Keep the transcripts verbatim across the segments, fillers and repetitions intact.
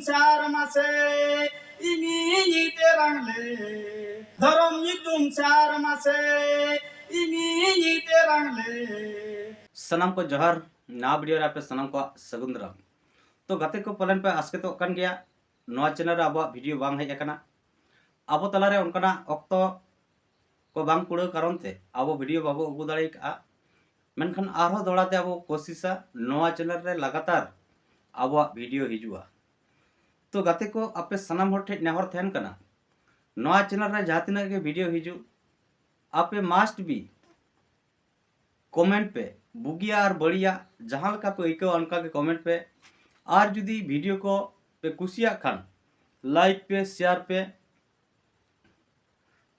ᱥᱟᱨ ᱢᱟᱥᱮ ᱤᱧᱤᱧ ᱛᱮᱨᱟᱝ ᱞᱮ, ᱫᱷᱚᱨᱚᱢ ᱧᱩᱛᱩᱢ ᱥᱟᱨ ᱢᱟᱥᱮ ᱤᱧᱤᱧ ᱛᱮᱨᱟᱝ ᱞᱮ᱾ ᱥᱟᱱᱟᱢ ᱠᱚ ᱡᱚᱦᱟᱨ᱾ ᱱᱟᱣᱟ ᱵᱷᱤᱰᱤᱭᱳ ᱨᱮ ᱟᱯᱮ ᱥᱟᱱᱟᱢ ᱠᱚᱣᱟᱜ ᱥᱟᱹᱜᱩᱱ ᱫᱟᱨᱟᱢ᱾ ᱛᱚ ᱜᱟᱛᱮ ᱠᱚ, ᱯᱟᱞᱮᱱ ᱯᱮ ᱟᱥᱠᱮᱛᱚᱜ ᱠᱟᱱ ᱜᱮᱭᱟ, ᱱᱚᱣᱟ ᱪᱮᱱᱮᱞ ᱨᱮ ᱟᱵᱚᱣᱟᱜ ᱵᱷᱤᱰᱤᱭᱳ ᱵᱟᱝ ᱦᱮᱡ ᱟᱠᱟᱱᱟ᱾ ᱟᱵᱚ ᱛᱟᱞᱟᱨᱮ ᱚᱱᱠᱟᱱᱟᱜ ᱚᱠᱛᱚ ᱠᱚ ᱵᱟᱝ ᱠᱩᱲᱟᱹᱣ ᱠᱟᱨᱚᱱ ᱛᱮ ᱟᱵᱚ ᱵᱷᱤᱰᱤᱭᱳ ᱵᱟᱵᱚ ᱟᱹᱜᱩ ᱫᱟᱲᱮ ᱠᱟᱜᱼᱟ᱾ ᱢᱮᱱᱠᱷᱟᱱ ᱟᱨᱦᱚᱸ ᱫᱚᱦᱲᱟ ᱛᱮ ᱟᱵᱚ ᱠᱳᱥᱤᱥᱟ ᱱᱚᱣᱟ ᱪᱮᱱᱮᱞ ᱨᱮ ᱞᱟᱜᱟᱛᱟᱨ ᱟᱵᱚᱣᱟᱜ ᱵᱷᱤᱰᱤᱭᱳ ᱦᱤᱡᱩᱜᱼᱟ᱾ ᱛᱚ ᱜᱟᱛᱮ ᱠᱚ, ᱟᱯᱮ ᱥᱟᱱᱟᱢ ᱦᱚᱲ ᱴᱷᱮᱱ ᱱᱮᱦᱚᱨ ᱛᱟᱦᱮᱱ ᱠᱟᱱᱟ, ᱱᱚᱣᱟ ᱪᱮᱱᱮᱞ ᱨᱮ ᱡᱟᱦᱟᱸ ᱛᱤᱱᱟᱹᱜ ᱜᱮ ᱵᱷᱤᱰᱤᱭᱳ ᱦᱤᱡᱩᱜ, ᱟᱯᱮ must be comment ᱯᱮ, ᱵᱩᱜᱤᱭᱟ ᱟᱨ ᱵᱟᱹᱲᱤᱡᱟ ᱡᱟᱦᱟᱸ ᱞᱮᱠᱟ ᱯᱮ ᱟᱹᱭᱠᱟᱹᱣᱟ ᱚᱱᱠᱟ ᱜᱮ comment ᱯᱮ᱾ ᱟᱨ ᱡᱩᱫᱤ ᱵᱷᱤᱰᱤᱭᱳ ᱠᱚ ᱯᱮ ᱠᱩᱥᱤᱭᱟᱜ ᱠᱷᱟᱱ like ᱯᱮ, share ᱯᱮ,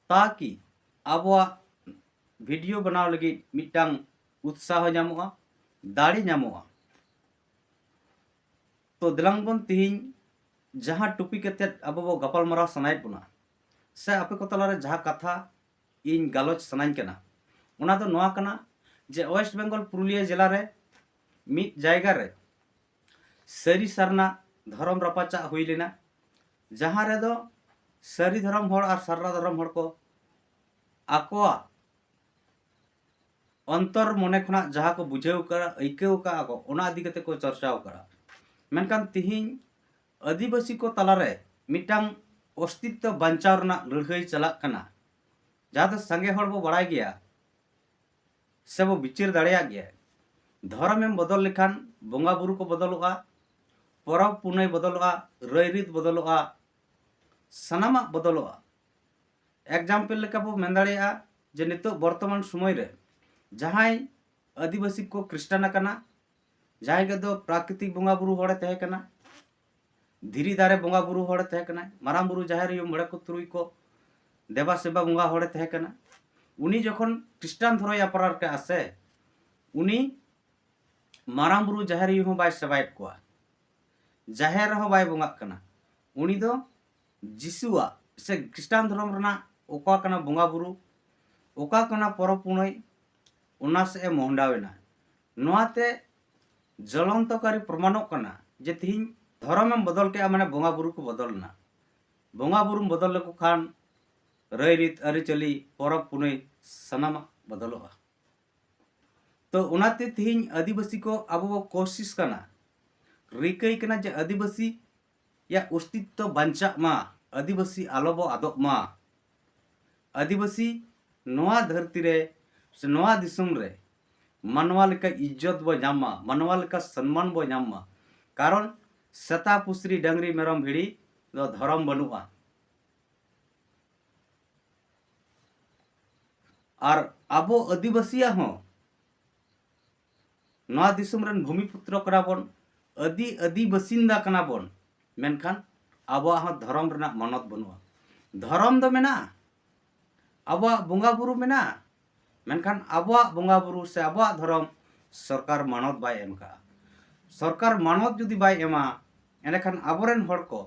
ᱛᱟᱠᱤ ᱟᱵᱚᱣᱟᱜ ᱵᱷᱤᱰᱤᱭᱳ ᱵᱮᱱᱟᱣ ᱞᱟᱹᱜᱤᱫ ᱢᱤᱫᱴᱟᱝ ᱩᱛᱥᱟᱦᱚ ᱧᱟᱢᱚᱜᱼᱟ, ᱫᱟᱲᱮ ᱧᱟᱢᱚᱜᱼᱟ᱾ ᱛᱚ ᱫᱮᱞᱟᱝ ᱵᱚᱱ ᱛᱤᱦᱤᱧ ᱡᱟᱦᱟᱸ ᱴᱚᱯᱤᱠ ᱠᱟᱛᱮᱫ ᱟᱵᱚ ᱵᱚ ᱜᱟᱯᱟᱞᱢᱟᱨᱟᱣ ᱥᱟᱱᱟᱭᱮᱫ ᱵᱚᱱᱟ, ᱥᱮ ᱟᱯᱮ ᱠᱚ ᱛᱟᱞᱟᱨᱮ ᱡᱟᱦᱟᱸ ᱠᱟᱛᱷᱟ ᱤᱧ ᱜᱟᱞᱚᱪ ᱥᱟᱱᱟᱧ ᱠᱟᱱᱟ, ᱚᱱᱟ ᱫᱚ ᱱᱚᱣᱟ ᱠᱟᱱᱟ ᱡᱮ ᱳᱭᱮᱥᱴ ᱵᱮᱝᱜᱚᱞ ᱯᱩᱨᱩᱞᱤᱭᱟᱹ ᱡᱮᱞᱟ ᱨᱮ ᱢᱤᱫ ᱡᱟᱭᱜᱟ ᱨᱮ ᱥᱟᱹᱨᱤ ᱥᱟᱨᱱᱟ ᱫᱷᱚᱨᱚᱢ ᱨᱟᱯᱟᱪᱟᱜ ᱦᱩᱭ ᱞᱮᱱᱟ, ᱡᱟᱦᱟᱸ ᱨᱮᱫᱚ ᱥᱟᱹᱨᱤ ᱫᱷᱚᱨᱚᱢ ᱦᱚᱲ ᱟᱨ ᱥᱟᱨᱱᱟ ᱫᱷᱚᱨᱚᱢ ᱦᱚᱲ ᱠᱚ ᱟᱠᱚᱣᱟᱜ ᱚᱱᱛᱚᱨ ᱢᱚᱱᱮ ᱠᱷᱚᱱᱟᱜ ᱡᱟᱦᱟᱸ ᱠᱚ ᱵᱩᱡᱷᱟᱹᱣ ᱠᱟᱜᱼᱟ, ᱟᱹᱭᱠᱟᱹᱣ ᱠᱟᱜᱼᱟ ᱠᱚ, ᱚᱱᱟ ᱤᱫᱤ ᱠᱟᱛᱮ ᱠᱚ ᱪᱚᱨᱪᱟᱣ ᱠᱟᱜᱼᱟ᱾ ᱢᱮᱱᱠᱷᱟᱱ ᱛᱤᱦᱤᱧ ᱟᱹᱫᱤᱵᱟᱹᱥᱤ ᱠᱚ ᱛᱟᱞᱟᱨᱮ ᱢᱤᱫᱴᱟᱝ ᱚᱥᱛᱤᱛᱛᱚ ᱵᱟᱧᱪᱟᱣ ᱨᱮᱱᱟᱜ ᱞᱟᱹᱲᱦᱟᱹᱭ ᱪᱟᱞᱟᱜ ᱠᱟᱱᱟ, ᱡᱟᱦᱟᱸ ᱫᱚ ᱥᱟᱸᱜᱮ ᱦᱚᱲ ᱵᱚ ᱵᱟᱲᱟᱭ ᱜᱮᱭᱟ ᱥᱮ ᱵᱚ ᱵᱤᱪᱟᱹᱨ ᱫᱟᱲᱮᱭᱟᱜ ᱜᱮᱭᱟ᱾ ᱫᱷᱚᱨᱚᱢᱮᱢ ᱵᱚᱫᱚᱞ ᱞᱮᱠᱷᱟᱱ ᱵᱚᱸᱜᱟ ᱵᱩᱨᱩ ᱠᱚ ᱵᱚᱫᱚᱞᱚᱜᱼᱟ, ᱯᱚᱨᱚᱵᱽ ᱯᱩᱱᱟᱹᱭ ᱵᱚᱫᱚᱞᱚᱜᱼᱟ, ᱨᱟᱹᱭᱨᱤᱛ ᱵᱚᱫᱚᱞᱚᱜᱼᱟ, ᱥᱟᱱᱟᱢᱟᱜ ᱵᱚᱫᱚᱞᱚᱜᱼᱟ᱾ ᱮᱠᱡᱟᱢᱯᱮᱞ ᱞᱮᱠᱟ ᱵᱚ ᱢᱮᱱ ᱫᱟᱲᱮᱭᱟᱜᱼᱟ ᱡᱮ ᱱᱤᱛᱚᱜ ᱵᱚᱨᱛᱚᱢᱟᱱ ᱥᱚᱢᱚᱭ ᱨᱮ ᱡᱟᱦᱟᱸᱭ ᱟᱹᱫᱤᱵᱟᱹᱥᱤ ᱠᱚ ᱠᱷᱨᱤᱥᱴᱟᱱ ᱟᱠᱟᱱᱟ, ᱡᱟᱦᱟᱸᱭ ᱠᱚᱫᱚ ᱯᱨᱟᱠᱨᱤᱛᱤᱠ ᱵᱚᱸᱜᱟ ᱵᱩᱨᱩ ᱦᱚᱲᱮ ᱛᱟᱦᱮᱸ ᱠᱟᱱᱟ, ᱫᱷᱤᱨᱤ ᱫᱟᱨᱮ ᱵᱚᱸᱜᱟ ᱵᱩᱨᱩ ᱦᱚᱲᱮ ᱛᱟᱦᱮᱸ ᱠᱟᱱᱟ, ᱢᱟᱨᱟᱝ ᱵᱩᱨᱩ ᱡᱟᱦᱮᱨ ᱟᱭᱳ ᱢᱚᱬᱮ ᱠᱚ ᱛᱩᱨᱩᱭ ᱠᱚ ᱫᱮᱵᱟ ᱥᱮᱵᱟ ᱵᱚᱸᱜᱟ ᱦᱚᱲᱮ ᱛᱟᱦᱮᱸ ᱠᱟᱱᱟ, ᱩᱱᱤ ᱡᱚᱠᱷᱚᱱ ᱠᱷᱨᱤᱥᱴᱟᱱ ᱫᱷᱚᱨᱚᱢ ᱟᱯᱱᱟᱨ ᱠᱟᱜᱼᱟ ᱥᱮ, ᱩᱱᱤ ᱢᱟᱨᱟᱝ ᱵᱩᱨᱩ ᱡᱟᱦᱮᱨ ᱟᱭᱳ ᱦᱚᱸ ᱵᱟᱭ ᱥᱮᱵᱟᱭᱮᱫ ᱠᱚᱣᱟ, ᱡᱟᱦᱮᱨ ᱨᱮᱦᱚᱸ ᱵᱟᱭ ᱵᱚᱸᱜᱟᱜ ᱠᱟᱱᱟ᱾ ᱩᱱᱤ ᱫᱚ ᱡᱤᱥᱩᱣᱟᱜ ᱥᱮ ᱠᱷᱨᱤᱥᱴᱟᱱ ᱫᱷᱚᱨᱚᱢ ᱨᱮᱱᱟᱜ ᱚᱠᱟ ᱠᱟᱱᱟ ᱵᱚᱸᱜᱟ ᱵᱩᱨᱩ, ᱚᱠᱟ ᱠᱟᱱᱟ ᱯᱚᱨᱚᱵᱽ ᱯᱩᱱᱟᱹᱭ, ᱚᱱᱟ ᱥᱮᱫ ᱮ ᱢᱚᱦᱰᱟᱣ ᱮᱱᱟ᱾ ᱱᱚᱣᱟᱛᱮ ᱡᱚᱞᱚᱱᱛᱚᱠᱟᱨᱤ ᱯᱨᱚᱢᱟᱱᱚᱜ ᱠᱟᱱᱟ ᱡᱮ ᱛᱤᱦᱤᱧ ᱫᱷᱚᱨᱚᱢᱮᱢ ᱵᱚᱫᱚᱞ ᱠᱮᱜᱼᱟ, ᱢᱟᱱᱮ ᱵᱚᱸᱜᱟ ᱵᱩᱨᱩ ᱠᱚ ᱵᱚᱫᱚᱞ ᱮᱱᱟ᱾ ᱵᱚᱸᱜᱟ ᱵᱩᱨᱩᱢ ᱵᱚᱫᱚᱞ ᱞᱮᱠᱚ ᱠᱷᱟᱱ ᱨᱟᱹᱭ ᱨᱤᱛ, ᱟᱹᱨᱤᱪᱟᱹᱞᱤ, ᱯᱚᱨᱚᱵᱽ ᱯᱩᱱᱟᱹᱭ ᱥᱟᱱᱟᱢᱟᱜ ᱵᱚᱫᱚᱞᱚᱜᱼᱟ᱾ ᱛᱚ ᱚᱱᱟᱛᱮ ᱛᱮᱦᱮᱧ ᱟᱹᱫᱤᱵᱟᱹᱥᱤ ᱠᱚ ᱟᱵᱚ ᱵᱚ ᱠᱳᱥᱤᱥ ᱠᱟᱱᱟ, ᱨᱤᱠᱟᱹᱭ ᱠᱟᱱᱟ ᱡᱮ ᱟᱹᱫᱤᱵᱟᱹᱥᱤᱭᱟᱜ ᱚᱥᱛᱤᱛᱛᱚ ᱵᱟᱧᱪᱟᱜ ᱢᱟ, ᱟᱹᱫᱤᱵᱟᱹᱥᱤ ᱟᱞᱚ ᱵᱚ ᱟᱫᱚᱜ ᱢᱟ, ᱟᱹᱫᱤᱵᱟᱹᱥᱤ ᱱᱚᱣᱟ ᱫᱷᱟᱹᱨᱛᱤ ᱨᱮ ᱥᱮ ᱱᱚᱣᱟ ᱫᱤᱥᱚᱢ ᱨᱮ ᱢᱟᱱᱣᱟ ᱞᱮᱠᱟ ᱤᱡᱽᱡᱚᱛ ᱵᱚ ᱧᱟᱢ ᱢᱟ, ᱢᱟᱱᱣᱟ ᱞᱮᱠᱟ ᱥᱚᱱᱢᱟᱱ ᱵᱚ ᱧᱟᱢ ᱢᱟ᱾ ᱠᱟᱨᱚᱱ ᱥᱮᱛᱟ ᱯᱩᱥᱨᱤ ᱰᱟᱹᱝᱨᱤ ᱢᱮᱨᱚᱢ ᱵᱷᱤᱲᱤ ᱫᱚ ᱫᱷᱚᱨᱚᱢ ᱵᱟᱹᱱᱩᱜᱼᱟ᱾ ᱟᱨ ᱟᱵᱚ ᱟᱹᱫᱤᱵᱟᱹᱥᱤᱭᱟᱜ ᱦᱚᱸ ᱱᱚᱣᱟ ᱫᱤᱥᱚᱢ ᱨᱮᱱ ᱵᱷᱩᱢᱤ ᱯᱩᱛᱨᱚ ᱠᱟᱱᱟ ᱵᱚᱱ, ᱟᱹᱫᱤ ᱟᱹᱫᱤ ᱵᱟᱥᱤᱱᱫᱟ ᱠᱟᱱᱟ ᱵᱚᱱ, ᱢᱮᱱᱠᱷᱟᱱ ᱟᱵᱚᱣᱟᱜ ᱦᱚᱸ ᱫᱷᱚᱨᱚᱢ ᱨᱮᱱᱟᱜ ᱢᱟᱱᱚᱛ ᱵᱟᱹᱱᱩᱜᱼᱟ᱾ ᱫᱷᱚᱨᱚᱢ ᱫᱚ ᱢᱮᱱᱟᱜᱼᱟ, ᱟᱵᱚᱣᱟᱜ ᱵᱚᱸᱜᱟ ᱵᱩᱨᱩ ᱢᱮᱱᱟᱜᱼᱟ, ᱢᱮᱱᱠᱷᱟᱱ ᱟᱵᱚᱣᱟᱜ ᱵᱚᱸᱜᱟ ᱵᱩᱨᱩ ᱥᱮ ᱟᱵᱚᱣᱟᱜ ᱫᱷᱚᱨᱚᱢ ᱥᱚᱨᱠᱟᱨ ᱢᱟᱱᱚᱛ ᱵᱟᱭ ᱮᱢ ᱠᱟᱜᱼᱟ᱾ ᱥᱚᱨᱠᱟᱨ ᱢᱟᱱᱚᱛ ᱡᱩᱫᱤ ᱵᱟᱭ ᱮᱢᱟ, ᱮᱸᱰᱮᱠᱷᱟᱱ ᱟᱵᱚᱨᱮᱱ ᱦᱚᱲ ᱠᱚ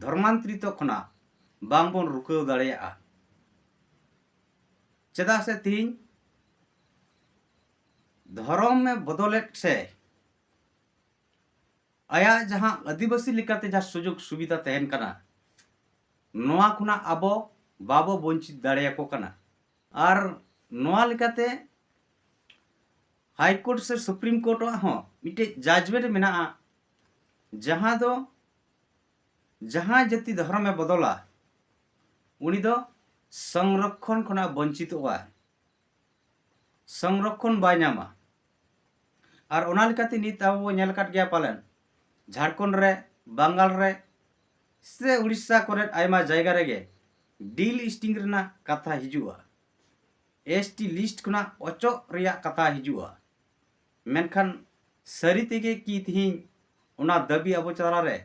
ᱫᱷᱚᱨᱢᱟᱱᱛᱨᱤᱛᱚ ᱠᱷᱚᱱᱟᱜ ᱵᱟᱝᱵᱚᱱ ᱨᱩᱠᱟᱹᱣ ᱫᱟᱲᱮᱭᱟᱜᱼᱟ᱾ ᱪᱮᱫᱟᱜ ᱥᱮ ᱛᱮᱦᱮᱧ ᱫᱷᱚᱨᱚᱢᱮ ᱵᱚᱫᱚᱞᱮᱫ ᱥᱮ ᱟᱭᱟᱜ ᱡᱟᱦᱟᱸ ᱟᱹᱫᱤᱵᱟᱹᱥᱤ ᱞᱮᱠᱟᱛᱮ ᱡᱟᱦᱟᱸ ᱥᱩᱡᱳᱜᱽ ᱥᱩᱵᱤᱫᱷᱟ ᱛᱟᱦᱮᱱ ᱠᱟᱱᱟ, ᱱᱚᱣᱟ ᱠᱷᱚᱱᱟᱜ ᱟᱵᱚ ᱵᱟᱵᱚ ᱵᱚᱧᱪᱤᱛ ᱫᱟᱲᱮᱭᱟᱠᱚ ᱠᱟᱱᱟ᱾ ᱟᱨ ᱱᱚᱣᱟ ᱞᱮᱠᱟᱛᱮ ᱦᱟᱭ ᱠᱳᱨᱴ ᱥᱮ ᱥᱩᱯᱨᱤᱢ ᱠᱳᱨᱴ ᱟᱜ ᱦᱚᱸ ᱢᱤᱫᱴᱮᱡ ᱡᱟᱡᱽᱢᱮᱱᱴ ᱢᱮᱱᱟᱜᱼᱟ, ᱡᱟᱦᱟᱸ ᱫᱚ ᱡᱟᱦᱟᱸ ᱡᱟᱹᱛᱤ ᱫᱷᱚᱨᱚᱢᱮ ᱵᱚᱫᱚᱞᱟ, ᱩᱱᱤ ᱫᱚ ᱥᱚᱝᱨᱚᱠᱠᱷᱚᱱ ᱠᱷᱚᱱᱟᱜ ᱵᱚᱧᱪᱤᱛᱚᱜᱼᱟᱭ, ᱥᱚᱝᱨᱚᱠᱠᱷᱚᱱ ᱵᱟᱭ ᱧᱟᱢᱟ᱾ ᱟᱨ ᱚᱱᱟ ᱞᱮᱠᱟᱛᱮ ᱱᱤᱛ ᱟᱵᱚ ᱵᱚ ᱧᱮᱞ ᱟᱠᱟᱫ ᱜᱮᱭᱟ ᱯᱟᱞᱮᱱ, ᱡᱷᱟᱲᱠᱷᱚᱸᱰ ᱨᱮ, ᱵᱟᱝᱜᱟᱞ ᱨᱮ, ᱥᱮ ᱩᱲᱤᱥᱥᱟ ᱠᱚᱨᱮ ᱟᱭᱢᱟ ᱡᱟᱭᱜᱟ ᱨᱮᱜᱮ ᱰᱤᱞᱤᱥᱴᱤᱝ ᱨᱮᱱᱟᱜ ᱠᱟᱛᱷᱟ ᱦᱤᱡᱩᱜᱼᱟ, ᱮᱥ ᱴᱤ ᱞᱤᱥᱴ ᱠᱷᱚᱱᱟᱜ ᱚᱪᱚᱜ ᱨᱮᱭᱟᱜ ᱠᱟᱛᱷᱟ ᱦᱤᱡᱩᱜᱼᱟ᱾ ᱢᱮᱱᱠᱷᱟᱱ ᱥᱟᱹᱨᱤ ᱛᱮᱜᱮ ᱠᱤ ᱛᱮᱦᱮᱧ ᱚᱱᱟ ᱫᱟᱹᱵᱤ ᱟᱵᱚ ᱪᱮᱛᱟᱱ ᱨᱮ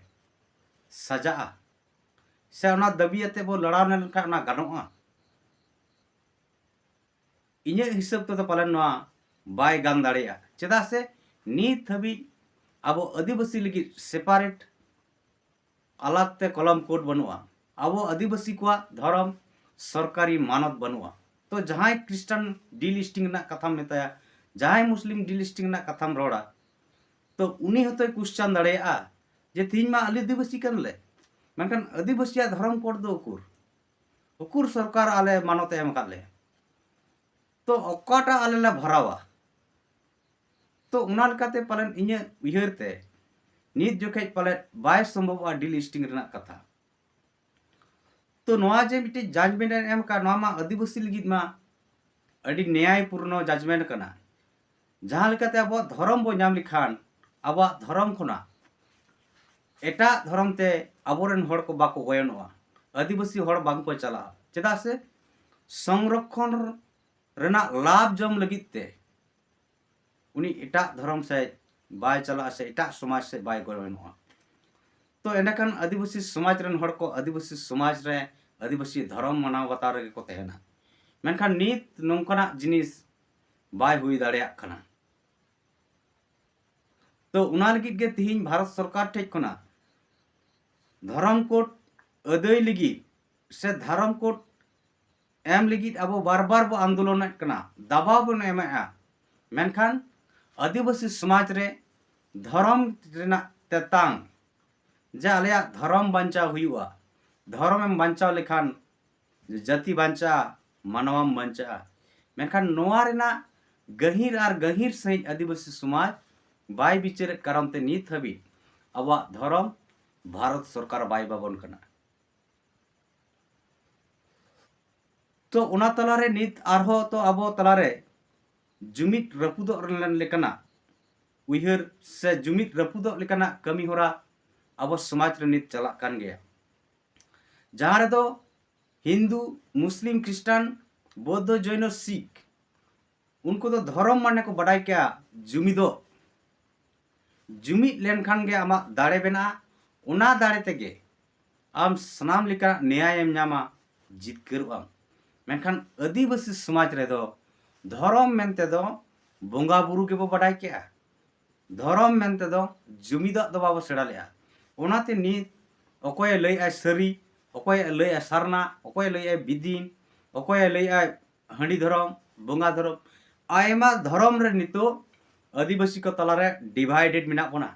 ᱥᱟᱡᱟᱜᱼᱟ? ᱥᱮ ᱚᱱᱟ ᱫᱟᱹᱵᱤ ᱟᱛᱮ ᱵᱚ ᱞᱟᱲᱟᱣ ᱞᱮᱱᱠᱷᱟᱱ ᱚᱱᱟ ᱜᱟᱱᱚᱜᱼᱟ? ᱤᱧᱟᱹᱜ ᱦᱤᱥᱟᱹᱵ ᱛᱮᱫᱚ ᱯᱟᱞᱮᱱ ᱱᱚᱣᱟ ᱵᱟᱭ ᱜᱟᱱ ᱫᱟᱲᱮᱭᱟᱜᱼᱟ᱾ ᱪᱮᱫᱟᱜ ᱥᱮ ᱱᱤᱛ ᱦᱟᱹᱵᱤᱡ ᱟᱵᱚ ᱟᱹᱫᱤᱵᱟᱹᱥᱤ ᱞᱟᱹᱜᱤᱫ ᱥᱮᱯᱟᱨᱮᱴ ᱟᱞᱟᱜᱽ ᱛᱮ ᱠᱚᱞᱚᱢ ᱠᱳᱰ ᱵᱟᱹᱱᱩᱜᱼᱟ᱾ ᱟᱵᱚ ᱟᱹᱫᱤᱵᱟᱹᱥᱤ ᱠᱚᱣᱟᱜ ᱫᱷᱚᱨᱚᱢ ᱥᱚᱨᱠᱟᱨᱤ ᱢᱟᱱᱚᱛ ᱵᱟᱹᱱᱩᱜᱼᱟ᱾ ᱛᱚ ᱡᱟᱦᱟᱸᱭ ᱠᱷᱨᱤᱥᱴᱟᱱ ᱰᱤᱞᱤᱥᱴᱤᱝ ᱨᱮᱱᱟᱜ ᱠᱟᱛᱷᱟᱢ ᱢᱮᱛᱟᱭᱟ, ᱡᱟᱦᱟᱸᱭ ᱢᱩᱥᱞᱤᱢ ᱰᱤᱞᱤᱥᱴᱤᱝ ᱨᱮᱱᱟᱜ ᱠᱟᱛᱷᱟᱢ ᱨᱚᱲᱟ, ᱛᱚ ᱩᱱᱤ ᱦᱚᱸᱛᱚᱭ ᱠᱩᱥᱪᱟᱱ ᱫᱟᱲᱮᱭᱟᱜᱼᱟ, ᱡᱮ ᱛᱤᱦᱤᱧ ᱢᱟ ᱟᱞᱮ ᱟᱹᱫᱤᱵᱟᱹᱥᱤ ᱠᱟᱱᱟᱞᱮ, ᱢᱮᱱᱠᱷᱟᱱ ᱟᱹᱫᱤᱵᱟᱹᱥᱤᱭᱟᱜ ᱫᱷᱚᱨᱚᱢ ᱠᱳᱰ ᱫᱚ ᱩᱠᱩᱨ? ᱩᱠᱩᱨ ᱥᱚᱨᱠᱟᱨ ᱟᱞᱮ ᱢᱟᱱᱚᱛ ᱮ ᱮᱢ ᱟᱠᱟᱫ ᱞᱮᱭᱟ? ᱛᱚ ᱚᱠᱟᱴᱟᱜ ᱟᱞᱮ ᱞᱮ ᱵᱷᱚᱨᱟᱣᱟ? ᱛᱚ ᱚᱱᱟ ᱞᱮᱠᱟᱛᱮ ᱯᱟᱞᱮᱱ ᱤᱧᱟᱹᱜ ᱩᱭᱦᱟᱹᱨ ᱛᱮ ᱱᱤᱛ ᱡᱚᱠᱷᱮᱡ ᱯᱟᱞᱮᱫ ᱵᱟᱭ ᱥᱚᱢᱵᱷᱚᱵᱚᱜᱼᱟ delisting ᱨᱮᱱᱟᱜ ᱠᱟᱛᱷᱟ᱾ ᱛᱚ ᱱᱚᱣᱟ ᱡᱮ ᱢᱤᱫᱴᱤᱡ judgment ᱮ ᱮᱢ ᱟᱠᱟᱫ, ᱱᱚᱣᱟ ᱢᱟ ᱟᱹᱫᱤᱵᱟᱹᱥᱤ ᱞᱟᱹᱜᱤᱫ ᱢᱟ ᱟᱹᱰᱤ ᱱᱮᱭᱟᱭ ᱯᱩᱨᱱᱚ judgment ᱠᱟᱱᱟ᱾ ᱡᱟᱦᱟᱸ ᱞᱮᱠᱟᱛᱮ ᱟᱵᱚᱣᱟᱜ ᱫᱷᱚᱨᱚᱢ ᱵᱚ ᱧᱟᱢ ᱞᱮᱠᱷᱟᱱ ᱟᱵᱚᱣᱟᱜ ᱫᱷᱚᱨᱚᱢ ᱠᱷᱚᱱᱟᱜ ᱮᱴᱟᱜ ᱫᱷᱚᱨᱚᱢ ᱛᱮ ᱟᱵᱚᱨᱮᱱ ᱦᱚᱲ ᱠᱚ ᱵᱟᱠᱚ ᱜᱚᱭᱚᱱᱚᱜᱼᱟ, ᱟᱹᱫᱤᱵᱟᱹᱥᱤ ᱦᱚᱲ ᱵᱟᱝ ᱠᱚ ᱪᱟᱞᱟᱜᱼᱟ᱾ ᱪᱮᱫᱟᱜ ᱥᱮ ᱥᱚᱝᱨᱚᱠᱷᱚᱱ ᱨᱮᱱᱟᱜ ᱞᱟᱵᱷ ᱡᱚᱢ ᱞᱟᱹᱜᱤᱫ ᱛᱮ ᱩᱱᱤ ᱮᱴᱟᱜ ᱫᱷᱚᱨᱚᱢ ᱥᱮᱫ ᱵᱟᱭ ᱪᱟᱞᱟᱜᱼᱟ ᱥᱮ ᱮᱴᱟᱜ ᱥᱚᱢᱟᱡᱽ ᱥᱮᱫ ᱵᱟᱭ ᱜᱚᱭᱚᱱᱚᱜᱼᱟ᱾ ᱛᱚ ᱮᱸᱰᱮᱠᱷᱟᱱ ᱟᱹᱫᱤᱵᱟᱹᱥᱤ ᱥᱚᱢᱟᱡᱽ ᱨᱮᱱ ᱦᱚᱲ ᱠᱚ ᱟᱹᱫᱤᱵᱟᱹᱥᱤ ᱥᱚᱢᱟᱡᱽ ᱨᱮ ᱟᱹᱫᱤᱵᱟᱹᱥᱤ ᱫᱷᱚᱨᱚᱢ ᱢᱟᱱᱟᱣ ᱵᱟᱛᱟᱣ ᱨᱮᱜᱮ ᱠᱚ ᱛᱟᱦᱮᱱᱟ᱾ ᱢᱮᱱᱠᱷᱟᱱ ᱱᱤᱛ ᱱᱚᱝᱠᱟᱱᱟᱜ ᱡᱤᱱᱤᱥ ᱵᱟᱭ ᱦᱩᱭ ᱫᱟᱲᱮᱭᱟᱜ ᱠᱟᱱᱟ᱾ ᱛᱚ ᱚᱱᱟ ᱞᱟᱹᱜᱤᱫ ᱜᱮ ᱛᱤᱦᱤᱧ ᱵᱷᱟᱨᱚᱛ ᱥᱚᱨᱠᱟᱨ ᱴᱷᱮᱡ ᱠᱷᱚᱱᱟᱜ ᱫᱷᱚᱨᱚᱢ ᱠᱳᱰ ᱟᱹᱫᱟᱹᱭ ᱞᱟᱹᱜᱤᱫ ᱥᱮ ᱫᱷᱚᱨᱚᱢ ᱠᱳᱰ ᱮᱢ ᱞᱟᱹᱜᱤᱫ ᱟᱵᱚ ᱵᱟᱨ ᱵᱟᱨ ᱵᱚ ᱟᱱᱫᱳᱞᱚᱱᱮᱫ ᱠᱟᱱᱟ, ᱫᱟᱵᱟᱣ ᱵᱚᱱ ᱮᱢᱮᱫᱼᱟ᱾ ᱢᱮᱱᱠᱷᱟᱱ ᱟᱹᱫᱤᱵᱟᱹᱥᱤ ᱥᱚᱢᱟᱡᱽ ᱨᱮ ᱫᱷᱚᱨᱚᱢ ᱨᱮᱱᱟᱜ ᱛᱮᱛᱟᱝ, ᱡᱮ ᱟᱞᱮᱭᱟᱜ ᱫᱷᱚᱨᱚᱢ ᱵᱟᱧᱪᱟᱣ ᱦᱩᱭᱩᱜᱼᱟ, ᱫᱷᱚᱨᱚᱢ ᱮᱢ ᱵᱟᱧᱪᱟᱣ ᱞᱮᱠᱷᱟᱱ ᱡᱟᱹᱛᱤ ᱵᱟᱧᱪᱟᱜᱼᱟ, ᱢᱟᱱᱣᱟᱢ ᱵᱟᱧᱪᱟᱜᱼᱟ᱾ ᱢᱮᱱᱠᱷᱟᱱ ᱱᱚᱣᱟ ᱨᱮᱱᱟᱜ ᱜᱟᱹᱦᱤᱨ ᱟᱨ ᱜᱟᱹᱦᱤᱨ ᱥᱟᱺᱦᱤᱡ ᱟᱹᱫᱤᱵᱟᱹᱥᱤ ᱥᱚᱢᱟᱡᱽ ᱵᱟᱭ ᱵᱤᱪᱟᱹᱨᱮᱫ ᱠᱟᱨᱚᱱ ᱛᱮ ᱱᱤᱛ ᱦᱟᱹᱵᱤᱡ ᱟᱵᱚᱣᱟᱜ ᱫᱷᱚᱨᱚᱢ ᱵᱷᱟᱨᱚᱛ ᱥᱚᱨᱠᱟᱨ ᱵᱟᱭ ᱮᱢᱟᱵᱚᱱ ᱠᱟᱱᱟ᱾ ᱛᱚ ᱚᱱᱟ ᱛᱟᱞᱟᱨᱮ ᱱᱤᱛ ᱟᱨᱦᱚᱸ ᱛᱚ ᱟᱵᱚ ᱛᱟᱞᱟᱨᱮ ᱡᱩᱢᱤᱫ ᱨᱟᱹᱯᱩᱫᱚᱜ ᱞᱮᱠᱟᱱᱟᱜ ᱩᱭᱦᱟᱹᱨ ᱥᱮ ᱡᱩᱢᱤᱫ ᱨᱟᱹᱯᱩᱫᱚᱜ ᱞᱮᱠᱟᱱᱟᱜ ᱠᱟᱹᱢᱤ ᱦᱚᱨᱟ ᱟᱵᱚ ᱥᱚᱢᱟᱡᱽ ᱨᱮ ᱱᱤᱛ ᱪᱟᱞᱟᱜ ᱠᱟᱱ ᱜᱮᱭᱟ, ᱡᱟᱦᱟᱸ ᱨᱮᱫᱚ ᱦᱤᱱᱫᱩ, ᱢᱩᱥᱞᱤᱢ, ᱠᱷᱨᱤᱥᱴᱟᱱ, ᱵᱳᱫᱽᱫᱷᱚ, ᱡᱚᱭᱱᱚ, ᱥᱤᱠᱷ, ᱩᱱᱠᱩ ᱫᱚ ᱫᱷᱚᱨᱚᱢ ᱢᱟᱱᱮ ᱠᱚ ᱵᱟᱰᱟᱭ ᱠᱮᱭᱟ ᱡᱩᱢᱤᱫᱚᱜ᱾ ᱡᱩᱢᱤᱫ ᱞᱮᱱᱠᱷᱟᱱ ᱜᱮ ᱟᱢᱟᱜ ᱫᱟᱲᱮ ᱵᱮᱱᱟᱜᱼᱟ, ᱚᱱᱟ ᱫᱟᱲᱮ ᱛᱮᱜᱮ ᱟᱢ ᱥᱟᱱᱟᱢ ᱞᱮᱠᱟᱱᱟᱜ ᱱᱮᱭᱟᱭᱮᱢ ᱧᱟᱢᱟ, ᱡᱤᱛᱠᱟᱹᱨᱚᱜ ᱟᱢ᱾ ᱢᱮᱱᱠᱷᱟᱱ ᱟᱹᱫᱤᱵᱟᱹᱥᱤ ᱥᱚᱢᱟᱡᱽ ᱨᱮᱫᱚ ᱫᱷᱚᱨᱚᱢ ᱢᱮᱱᱛᱮ ᱫᱚ ᱵᱚᱸᱜᱟ ᱵᱩᱨᱩ ᱜᱮᱵᱚ ᱵᱟᱰᱟᱭ ᱠᱮᱜᱼᱟ, ᱫᱷᱚᱨᱚᱢ ᱢᱮᱱᱛᱮ ᱫᱚ ᱡᱩᱢᱤᱫᱟᱜ ᱫᱚ ᱵᱟᱵᱚ ᱥᱮᱬᱟ ᱞᱮᱜᱼᱟ᱾ ᱚᱱᱟᱛᱮ ᱱᱤᱛ ᱚᱠᱚᱭᱮ ᱞᱟᱹᱭᱮᱜᱼᱟᱭ ᱥᱟᱹᱨᱤ, ᱚᱠᱚᱭᱮ ᱞᱟᱹᱭᱮᱜᱼᱟᱭ ᱥᱟᱨᱱᱟ, ᱚᱠᱚᱭᱮ ᱞᱟᱹᱭᱮᱜᱼᱟᱭ ᱵᱤᱫᱤᱱ, ᱚᱠᱚᱭᱮ ᱞᱟᱹᱭᱮᱜᱼᱟᱭ ᱦᱟᱺᱰᱤ ᱫᱷᱚᱨᱚᱢ, ᱵᱚᱸᱜᱟ ᱫᱷᱚᱨᱚᱢ, ᱟᱭᱢᱟ ᱫᱷᱚᱨᱚᱢ ᱨᱮ ᱱᱤᱛᱚᱜ ᱟᱹᱫᱤᱵᱟᱹᱥᱤ ᱠᱚ ᱛᱟᱞᱟᱨᱮ divided ᱢᱮᱱᱟᱜ ᱵᱚᱱᱟ᱾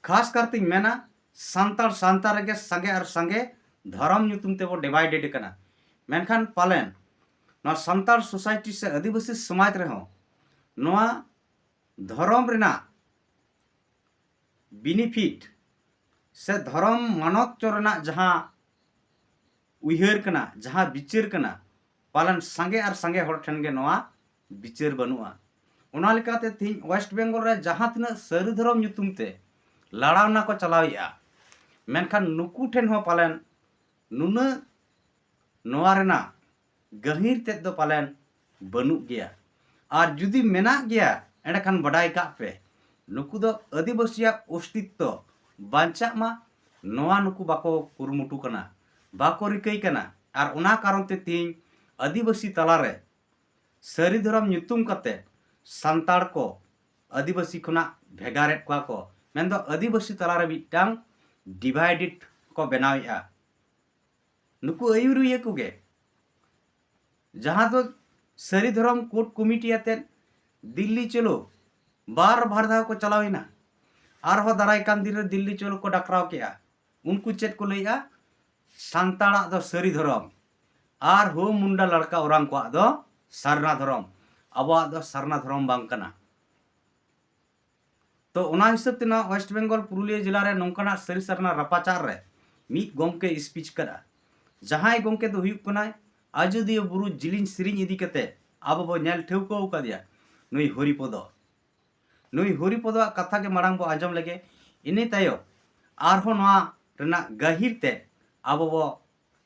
ᱠᱷᱟᱥ ᱠᱟᱨᱛᱤᱧ ᱢᱮᱱᱟ, ᱥᱟᱱᱛᱟᱲ ᱥᱟᱶᱛᱟ ᱨᱮᱜᱮ ᱥᱟᱸᱜᱮ ᱟᱨ ᱥᱟᱸᱜᱮ ᱫᱷᱚᱨᱚᱢ ᱧᱩᱛᱩᱢ ᱛᱮᱵᱚ ᱰᱤᱵᱷᱟᱭᱰᱮᱰ ᱠᱟᱱᱟ᱾ ᱢᱮᱱᱠᱷᱟᱱ ᱯᱟᱞᱮᱱ ᱱᱚᱣᱟ ᱥᱟᱱᱛᱟᱲ ᱥᱳᱥᱟᱭᱴᱤ ᱥᱮ ᱟᱹᱫᱤᱵᱟᱹᱥᱤ ᱥᱚᱢᱟᱡᱽ ᱨᱮᱦᱚᱸ ᱱᱚᱣᱟ ᱫᱷᱚᱨᱚᱢ ᱨᱮᱱᱟᱜ ᱵᱤᱱᱤᱯᱷᱤᱴ ᱥᱮ ᱫᱷᱚᱨᱚᱢ ᱢᱟᱱᱚᱛ ᱪᱚ ᱨᱮᱱᱟᱜ ᱡᱟᱦᱟᱸ ᱩᱭᱦᱟᱹᱨ ᱠᱟᱱᱟ, ᱡᱟᱦᱟᱸ ᱵᱤᱪᱟᱹᱨ ᱠᱟᱱᱟ, ᱯᱟᱞᱮᱱ ᱥᱟᱸᱜᱮ ᱟᱨ ᱥᱟᱸᱜᱮ ᱦᱚᱲ ᱴᱷᱮᱱ ᱜᱮ ᱱᱚᱣᱟ ᱵᱤᱪᱟᱹᱨ ᱵᱟᱹᱱᱩᱜᱼᱟ᱾ ᱚᱱᱟ ᱞᱮᱠᱟᱛᱮ ᱛᱮᱦᱮᱧ ᱳᱭᱮᱥᱴ ᱵᱮᱝᱜᱚᱞ ᱨᱮ ᱡᱟᱦᱟᱸ ᱛᱤᱱᱟᱹᱜ ᱥᱟᱹᱨᱤ ᱫᱷᱚᱨᱚᱢ ᱧᱩᱛᱩᱢ ᱛᱮ ᱞᱟᱲᱟᱣᱱᱟ ᱠᱚ ᱪᱟᱞᱟᱣᱮᱫᱼᱟ, ᱢᱮᱱᱠᱷᱟᱱ ᱱᱩᱠᱩ ᱴᱷᱮᱱ ᱦᱚᱸ ᱯᱟᱞᱮᱱ ᱱᱩᱱᱟᱹᱜ ᱱᱚᱣᱟ ᱨᱮᱱᱟᱜ ᱜᱟᱹᱦᱤᱨ ᱛᱮᱫ ᱫᱚ ᱯᱟᱞᱮᱱ ᱵᱟᱹᱱᱩᱜ ᱜᱮᱭᱟ᱾ ᱟᱨ ᱡᱩᱫᱤ ᱢᱮᱱᱟᱜ ᱜᱮᱭᱟ, ᱮᱸᱰᱮᱠᱷᱟᱱ ᱵᱟᱰᱟᱭ ᱠᱟᱜ ᱯᱮ, ᱱᱩᱠᱩ ᱫᱚ ᱟᱹᱫᱤᱵᱟᱹᱥᱤᱭᱟᱜ ᱚᱥᱛᱤᱛᱛᱚ ᱵᱟᱧᱪᱟᱜ ᱢᱟ, ᱱᱚᱣᱟ ᱱᱩᱠᱩ ᱵᱟᱠᱚ ᱠᱩᱨᱩᱢᱩᱴᱩ ᱠᱟᱱᱟ, ᱵᱟᱠᱚ ᱨᱤᱠᱟᱹᱭ ᱠᱟᱱᱟ᱾ ᱟᱨ ᱚᱱᱟ ᱠᱟᱨᱚᱱ ᱛᱮ ᱛᱮᱦᱮᱧ ᱟᱹᱫᱤᱵᱟᱹᱥᱤ ᱛᱟᱞᱟᱨᱮ ᱥᱟᱹᱨᱤ ᱫᱷᱚᱨᱚᱢ ᱧᱩᱛᱩᱢ ᱠᱟᱛᱮ ᱥᱟᱱᱛᱟᱲ ᱠᱚ ᱟᱹᱫᱤᱵᱟᱹᱥᱤ ᱠᱷᱚᱱᱟᱜ ᱵᱷᱮᱜᱟᱨᱮᱫ ᱠᱚᱣᱟ ᱠᱚ, ᱢᱮᱱᱫᱚ ᱟᱹᱫᱤᱵᱟᱹᱥᱤ ᱛᱟᱞᱟᱨᱮ ᱢᱤᱫᱴᱟᱝ ᱰᱤᱵᱷᱟᱭᱰᱮᱰ ᱠᱚ ᱵᱮᱱᱟᱣᱮᱫᱼᱟ᱾ ᱱᱩᱠᱩ ᱟᱹᱭᱩᱨᱤᱭᱟᱹ ᱠᱚᱜᱮ, ᱡᱟᱦᱟᱸ ᱫᱚ ᱥᱟᱹᱨᱤ ᱫᱷᱚᱨᱚᱢ ᱠᱳᱰ ᱠᱚᱢᱤᱴᱤ ᱟᱛᱮᱫ ᱫᱤᱞᱞᱤ ᱪᱚᱞᱚ ᱵᱟᱨ ᱵᱟᱨ ᱫᱷᱟᱣ ᱠᱚ ᱪᱟᱞᱟᱣᱮᱱᱟ, ᱟᱨᱦᱚᱸ ᱫᱟᱨᱟᱭ ᱠᱟᱱ ᱫᱤᱱ ᱨᱮ ᱫᱤᱞᱞᱤ ᱪᱚᱞᱚ ᱠᱚ ᱰᱟᱠᱨᱟᱣ ᱠᱮᱜᱼᱟ᱾ ᱩᱱᱠᱩ ᱪᱮᱫ ᱠᱚ ᱞᱟᱹᱭᱮᱜᱼᱟ? ᱥᱟᱱᱛᱟᱲᱟᱜ ᱫᱚ ᱥᱟᱹᱨᱤ ᱫᱷᱚᱨᱚᱢ, ᱟᱨ ᱦᱳ ᱢᱩᱱᱰᱟ ᱞᱟᱲᱠᱟ ᱳᱨᱟᱝ ᱠᱚᱣᱟᱜ ᱫᱚ ᱥᱟᱨᱱᱟ ᱫᱷᱚᱨᱚᱢ, ᱟᱵᱚᱣᱟᱜ ᱫᱚ ᱥᱟᱨᱱᱟ ᱫᱷᱚᱨᱚᱢ ᱵᱟᱝ ᱠᱟᱱᱟ᱾ ᱛᱚ ᱚᱱᱟ ᱦᱤᱥᱟᱹᱵ ᱛᱮ ᱱᱚᱣᱟ ᱳᱭᱮᱥᱴ ᱵᱮᱝᱜᱚᱞ ᱯᱩᱨᱩᱞᱤᱭᱟᱹ ᱡᱮᱞᱟ ᱨᱮ ᱱᱚᱝᱠᱟᱱᱟᱜ ᱥᱟᱹᱨᱤ ᱥᱟᱨᱱᱟ ᱨᱟᱯᱟᱪᱟᱜ ᱨᱮ ᱢᱤᱫ ᱜᱚᱢᱠᱮ ᱥᱯᱤᱪ ᱠᱟᱫᱟ, ᱡᱟᱦᱟᱸᱭ ᱜᱚᱢᱠᱮ ᱫᱚ ᱦᱩᱭᱩᱜ ᱠᱟᱱᱟᱭ ᱟᱡᱚᱫᱤᱭᱟᱹ ᱵᱩᱨᱩ ᱡᱤᱞᱤᱧ ᱥᱮᱨᱮᱧ ᱤᱫᱤ ᱠᱟᱛᱮ ᱟᱵᱚ ᱵᱚ ᱧᱮᱞ ᱴᱷᱟᱹᱣᱠᱟᱹ ᱟᱠᱟᱫᱮᱭᱟ, ᱱᱩᱭ ᱦᱚᱨᱤᱯᱚᱫᱚ᱾ ᱱᱩᱭ ᱦᱚᱨᱤᱯᱚᱫᱚᱣᱟᱜ ᱠᱟᱛᱷᱟ ᱜᱮ ᱢᱟᱲᱟᱝ ᱵᱚ ᱟᱸᱡᱚᱢ ᱞᱮᱜᱮ, ᱤᱱᱟᱹ ᱛᱟᱭᱚᱢ ᱟᱨᱦᱚᱸ ᱱᱚᱣᱟ ᱨᱮᱱᱟᱜ ᱜᱟᱹᱦᱤᱨ ᱛᱮ ᱟᱵᱚ ᱵᱚ